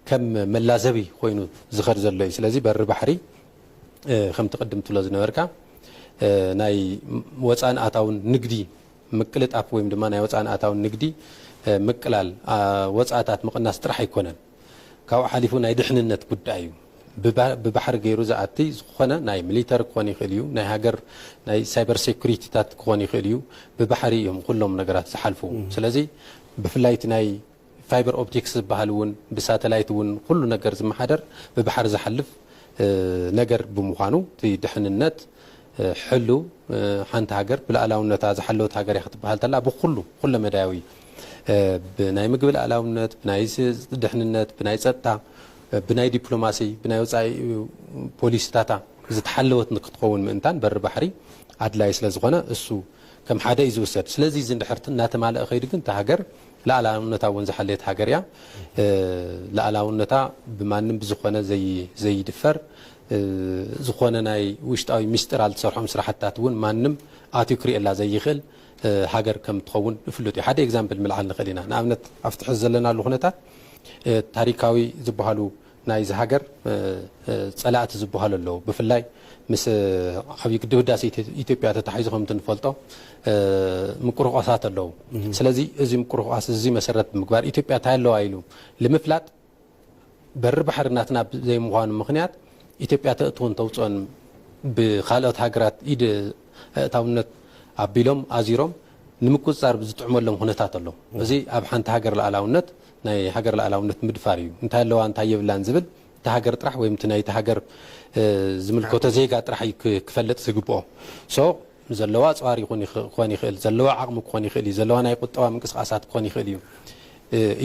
ከም መላዘቢ ኮይኑ ዝኸድ ዘሎ እዩ። ስለዚ በሪ ባሕሪ ከምቲ ቅድም ትብሎ ዝነበርካ ናይ ወፃእን ኣታውን ንግዲ ምቅልጣፍ ወይም ድማ ናይ ወፃእን ኣታውን ንግዲ ምቅላል ወፃእታት ምቕናስ ጥራሕ ኣይኮነን። ካብኡ ሓሊፉ ናይ ድሕንነት ጉዳይ እዩ። ብባሕሪ ገይሩ ዝኣቲ ዝኾነ ናይ ሚሊተር ክኾን ይኽእል እዩ፣ ናይ ሃገር ናይ ሳይበር ሴኩሪቲታት ክኾን ይኽእል እዩ። ብባሕሪ እዮም ኩሎም ነገራት ዝሓልፉ። ስለዚ ብፍላይ እቲ ናይ ፋይበር ኦፕቲክስ ዝበሃል እውን ብሳተላይት እውን ኩሉ ነገር ዝመሓደር ብባሕሪ ዝሓልፍ ነገር ብምዃኑ እቲ ድሕንነት ሕሉ ሓንቲ ሃገር ብልኣላውነታ ዝሓለወት ሃገር እያ ክትበሃል ተላ ብኩሉ ኩለ መዳያዊ ብናይ ምግቢ ልኣላውነት ብናይ ድሕንነት ብናይ ፀጥታ ብናይ ዲፕሎማሲ ብናይ ወፃኢ ፖሊሲታታ ዝተሓለወት ክትኸውን ምእንታን በሪ ባሕሪ ኣድላይ ስለ ዝኾነ እሱ ከም ሓደ እዩ ዝውሰድ። ስለዚ እዚ እንድሕር እናተማልአ ከይዱ ግን እታ ሃገር ልኣላውነታ እውን ዝሓለየት ሃገር እያ። ልኣላውነታ ብማንም ብዝኾነ ዘይድፈር ዝኾነ ናይ ውሽጣዊ ሚስጢር ኣልትሰርሖም ስራሕትታት እውን ማንም ኣትዩ ክርእየላ ዘይኽእል ሃገር ከም ትኸውን ፍሉጥ እዩ። ሓደ ኤግዛምፕል ምልዓል ንኽእል ኢና። ንኣብነት ኣብቲ ሕዚ ዘለናሉ ኩነታት ታሪካዊ ዝበሃሉ ናይዚ ሃገር ፀላእቲ ዝበሃሉ ኣለዉ። ብፍላይ ምስ ዓብዪ ግድብ ህዳሴ ኢትዮጵያ ተታሒዙ ከምቲ ንፈልጦ ምቁርቋሳት ኣለዉ። ስለዚ እዚ ምቁርቋስ እዚ መሰረት ብምግባር ኢትዮጵያ እንታይ ኣለዋ ኢሉ ልምፍላጥ በሪ ባሕሪ ናትና ዘይምዃኑ ምኽንያት ኢትዮጵያ ተእትውን ተውፅኦን ብካልኦት ሃገራት ኢድ ኣእታውነት ኣቢሎም ኣዚሮም ንምቁፅፃር ዝጥዕመሎም ኩነታት ኣሎ። እዚ ኣብ ሓንቲ ሃገር ልኣላውነት ናይ ሃገር ልኣላውነት ምድፋር እዩ። እንታይ ኣለዋ እንታይ የብላን ዝብል እቲ ሃገር ጥራሕ ወይም እቲ ናይቲ ሃገር ዝምልከቶ ዜጋ ጥራሕ እዩ ክፈልጥ ዝግብኦ። ሶ ዘለዋ ኣፅዋር ክኾን ይኽእል፣ ዘለዋ ዓቕሚ ክኾን ይኽእል እዩ፣ ዘለዋ ናይ ቁጠባ ምንቅስቃሳት ክኾን ይኽእል እዩ።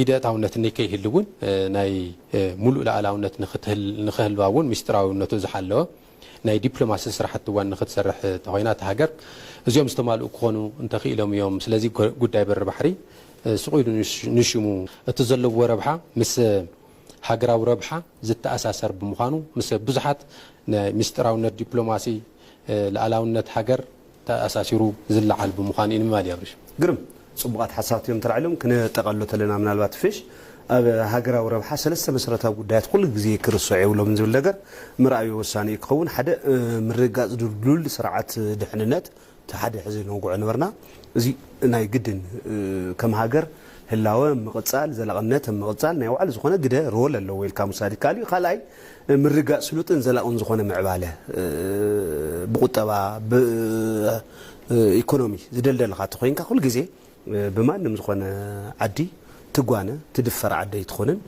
ኢደ እታውነት እኒ ከይህል እውን ናይ ሙሉእ ልኣላውነት ንክህልዋ እውን ሚስጥራዊነቱ ዝሓለወ ናይ ዲፕሎማሲ ስራሕቲ እዋን ንክትሰርሕ ተኮይና እታ ሃገር እዚኦም ዝተማልኡ ክኾኑ እንተኽኢሎም እዮም። ስለዚ ጉዳይ በሪ ባሕሪ ስቕ ኢሉ ንሽሙ እቲ ዘለዎ ረብሓ ምስ ሃገራዊ ረብሓ ዝተኣሳሰር ብምዃኑ ምስ ብዙሓት ናይ ሚስጥራውነት ዲፕሎማሲ ልኣላውነት ሃገር ተኣሳሲሩ ዝለዓል ብምዃኑ እዩ ንምባል እየ ኣብርሽ። ግርም ፅቡቓት ሓሳባት እዮም ተላዒሎም። ክነጠቐሎ ተለና ምናልባት ፍሽ ኣብ ሃገራዊ ረብሓ ሰለስተ መሰረታዊ ጉዳያት ኩሉ ግዜ ክርሶ የብሎምን ዝብል ነገር ምርኣዩ ወሳኒ እዩ ክኸውን። ሓደ ምርግጋፅ ድልዱል ስርዓት ድሕንነት እቲ ሓደ ሕዚ ንወግዖ ነበርና። እዚ ናይ ግድን ከም ሃገር ህላወ ምቕፃል ዘላቕነት ምቕፃል ናይ ባዕሉ ዝኾነ ግደ ሮል ኣለዎ ኢልካ ምውሳድ ይከኣል እዩ። ካልኣይ ምርጋእ ስሉጥን ዘላቕን ዝኾነ ምዕባለ ብቁጠባ ብኢኮኖሚ ዝደልደልካ ተኮይንካ ኩሉ ግዜ ብማንም ዝኾነ ዓዲ ትጓነ ትድፈር ዓዲ ኣይትኾንን።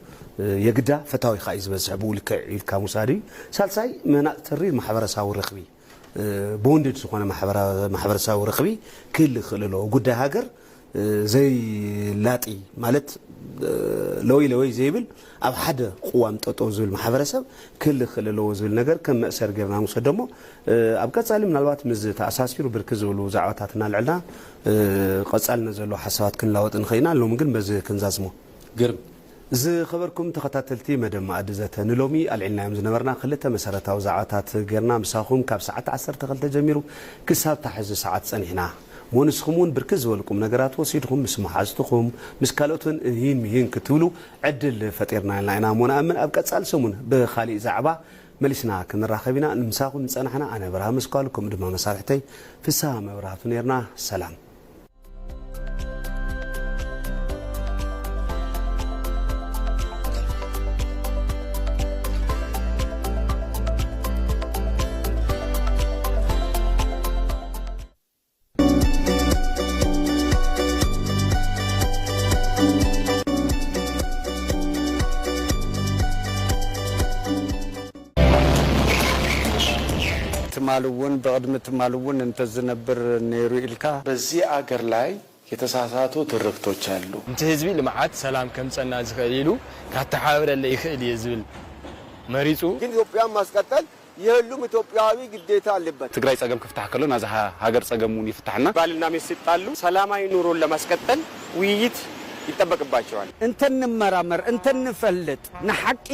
የግዳ ፈታዊኻ እዩ ዝበዝሕ ብኡ ልክዕ ኢልካ ምውሳድ እዩ። ሳልሳይ ምህናፅ ተሪር ማሕበረሳዊ ረኽቢ ብወንድድ ዝኾነ ማሕበረሰባዊ ረኽቢ ክህል ይኽእል ኣለዎ። ጉዳይ ሃገር ዘይላጢ ማለት ለወይ ለወይ ዘይብል ኣብ ሓደ ቅዋም ጠጠው ዝብል ማሕበረሰብ ክህል ይኽእል ኣለዎ ዝብል ነገር ከም መእሰር ጌርና ንውሰዶ እሞ ኣብ ቀፃሊ ምናልባት ምስ ተኣሳሲሩ ብርክ ዝብሉ ዛዕባታት እናልዕልና ቀፃልነት ዘለዎ ሓሳባት ክንላወጥ ንኽእል ኢና። ሎሚ ግን በዚ ክንዛዝሞ። ግርም ዝኸበርኩም ተኸታተልቲ መደብ መኣዲ ዘተ ንሎሚ ኣልዒልናዮም ዝነበርና ክልተ መሰረታዊ ዛዕባታት ጌርና ምሳኹም ካብ ሰዓት ዓሰርተ ክልተ ጀሚሩ ክሳብ ታሕዚ ሰዓት ጸኒሕና እሞ ንስኹም እውን ብርክት ዝበልኩም ነገራት ወሲድኹም ምስ መሓዝትኹም ምስ ካልኦትን እሂን ምሂን ክትብሉ ዕድል ፈጢርና ኢልና ኢና እሞ ንኣምን ኣብ ቀጻሊ ሰሙን ብኻሊእ ዛዕባ መሊስና ክንራኸብ ኢና ንምሳኹም ዝጸናሕና ኣነ ብርሃ መስኳል ከምኡ ድማ መሳርሕተይ ፍስሃ መብራህቱ ነርና ሰላም ትማል እውን ብቕድሚ ትማል እውን እንተዝነብር ነይሩ ኢልካ በዚ ኣገር ላይ የተሳሳቱ ትርክቶች አሉ። እቲ ህዝቢ ልምዓት ሰላም ከምፀና ዝኽእል ኢሉ ካተሓባብረለይ ይኽእል እየ ዝብል መሪፁ ግን ኢትዮጵያን ማስቀጠል የሁሉም ኢትዮጵያዊ ግዴታ አለበት። ትግራይ ጸገም ክፍታሕ ከሎ ናዚ ሃ- ሃገር ጸገም እውን ይፍታሕና። ባልና ሚስት ሲጣሉ ሰላማዊ ኑሮን ለማስቀጠል ውይይት ይጠበቅባቸዋል። እንተንመራመር እንተንፈልጥ ንሓቂ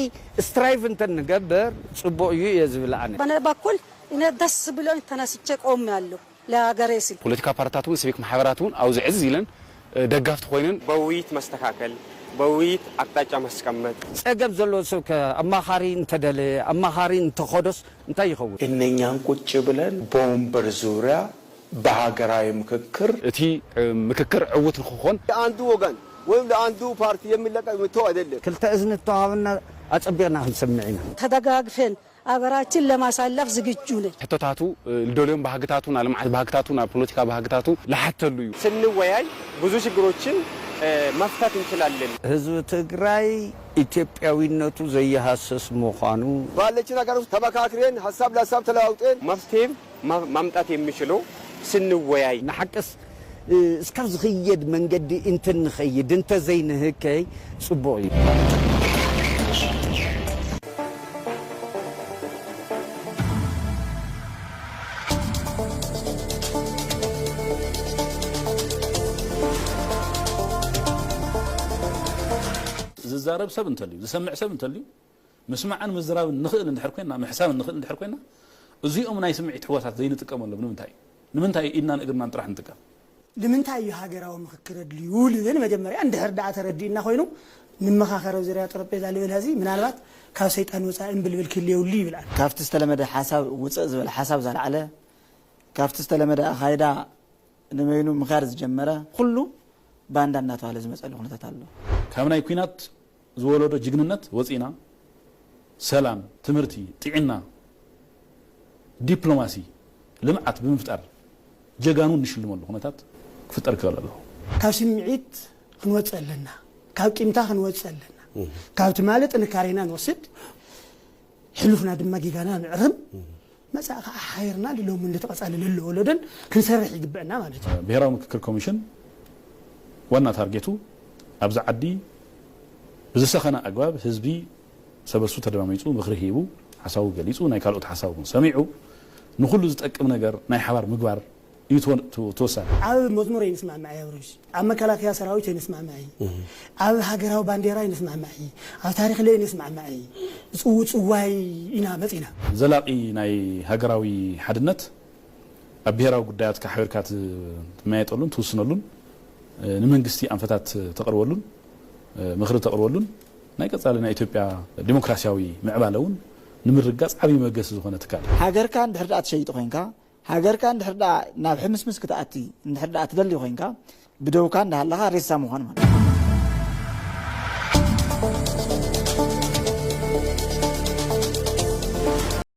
ስትራይቭ እንተንገብር ጽቡቕ እዩ እየ ዝብል ኣነ። በእኔ በኩል እኔ ደስ ብሎኝ ተነስቼ ቆሜያለሁ ለሀገሬ ስል። ፖለቲካ ፓርትታት እውን ሲቪክ ማሕበራት እውን ኣብዚ ዕዝ ኢለን ደጋፍቲ ኮይነን በውይይት መስተካከል፣ በውይይት አቅጣጫ ማስቀመጥ። ጸገም ዘለዎ ሰብ ከ ኣማኻሪ እንተደለየ ኣማኻሪ እንተኸዶስ እንታይ ይኸውን? እነኛን ቁጭ ብለን በወንበር ዙሪያ በሀገራዊ ምክክር እቲ ምክክር ዕውት ንክኾን ለአንዱ ወገን ወይም ለአንዱ ፓርቲ የሚለቀቅ መተው አይደለም። ክልተ እዝኒ ተዋሃብና ኣጸቢቕና ክንሰምዕ ኢና። ተደጋግፈን አገራችን ለማሳለፍ ዝግጁ ነን። ሕቶታቱ ልደልዮም ባህግታቱ ና ልምዓት ባህግታቱ ና ፖለቲካ ባህግታቱ ልሓተሉ እዩ። ስንወያይ ብዙ ችግሮችን መፍታት እንችላለን። ህዝቢ ትግራይ ኢትዮጵያዊነቱ ዘይሃስስ ምዃኑ ባለችን ሀገር ውስጥ ተመካክረን ሀሳብ ለሀሳብ ተለዋውጠን መፍትሄም ማ- ማምጣት የሚችለው ስንወያይ ንሓቅስ እስካብ ዝኽየድ መንገዲ እንትንኸይድ እንተዘይንህከይ ጽቡቕ እዩ። ዝዛረብ ሰብ እንተልዩ ዝሰምዕ ሰብ እንተልዩ ምስማዕን ምዝራብን ንኽእል እንድሕር ኮይና ምሕሳብን ንኽእል እንድሕር ኮይና እዚኦም ናይ ስምዒት ሕዋሳት ዘይንጥቀመሎም ንምንታይ እዩ? ንምንታይ ኢድናን እግርናን ጥራሕ ንጥቀም? ንምንታይ እዩ ሃገራዊ ምኽክር ኣድልዩ ልብል መጀመርያ እንድሕር ደኣ ተረዲእና ኮይኑ ንመኻኸር ኣብ ዙርያ ጠረጴዛ ልብል ሀዚ ምናልባት ካብ ሰይጣን ወፃኢ እምብልብል ክህልየውሉ ይብል ኣነ። ካብቲ ዝተለመደ ሓሳብ ውፅእ ዝበለ ሓሳብ ዘልዓለ ካብቲ ዝተለመደ ኣኻይዳ ንበይኑ ምኻድ ዝጀመረ ኩሉ ባንዳ እናተባህለ ዝመፀሉ ኩነታት ኣሎ። ካብ ናይ ኲናት ዝወለዶ ጅግንነት ወፂእና ሰላም፣ ትምህርቲ፣ ጥዕና፣ ዲፕሎማሲ፣ ልምዓት ብምፍጣር ጀጋኑ እንሽልመሉ ኩነታት ክፍጠር ክኽእል ኣለዎ። ካብ ስምዒት ክንወፅእ ኣለና። ካብ ቂምታ ክንወፅእ ኣለና። ካብ ትማሊ ጥንካሬና ንወስድ፣ ሕሉፍና ድማ ጌጋና ንዕርም። መጻኢ ከዓ ሓይርና ንሎሚ ንተቐጻሊ ለሎ ወለዶን ክንሰርሕ ይግበአና ማለት እዩ። ብሔራዊ ምክክር ኮሚሽን ዋና ታርጌቱ ኣብዚ ዓዲ ብዝሰኸነ ኣግባብ ህዝቢ ሰበሱ ተደማሚፁ ምኽሪ ሂቡ ሓሳቡ ገሊፁ ናይ ካልኦት ሓሳብ እውን ሰሚዑ ንኹሉ ዝጠቅም ነገር ናይ ሓባር ምግባር እዩ ተወሳኒ። ኣብ መዝሙር ኣይንስማማዕ እየ ኣብርሽ ኣብ መከላከያ ሰራዊት ኣይንስማማዕ እየ ኣብ ሃገራዊ ባንዴራ ኣይንስማማዕ እየ ኣብ ታሪክ ለይ ኣይንስማማዕ እየ ዝፅውፅዋይ ኢና መፂና። ዘላቒ ናይ ሃገራዊ ሓድነት ኣብ ብሄራዊ ጉዳያትካ ሓቢርካ ትመያየጠሉን ትውስነሉን ንመንግስቲ ኣንፈታት ተቕርበሉን ምኽሪ ተቕርበሉን ናይ ቀፃሊ ናይ ኢትዮጵያ ዲሞክራሲያዊ ምዕባለ እውን ንምርጋፅ ዓብዪ መበገሲ ዝኾነ ትካል እዩ። ሃገርካ እንድሕር ደኣ ትሸይጥ ኮይንካ ሃገርካ እንድሕር ደኣ ናብ ሕምስምስ ክትኣቲ እንድሕር ደኣ ትደሊ ኮይንካ ብደውካ እንዳሃለኻ ሬሳ ምዃን ማለት እዩ።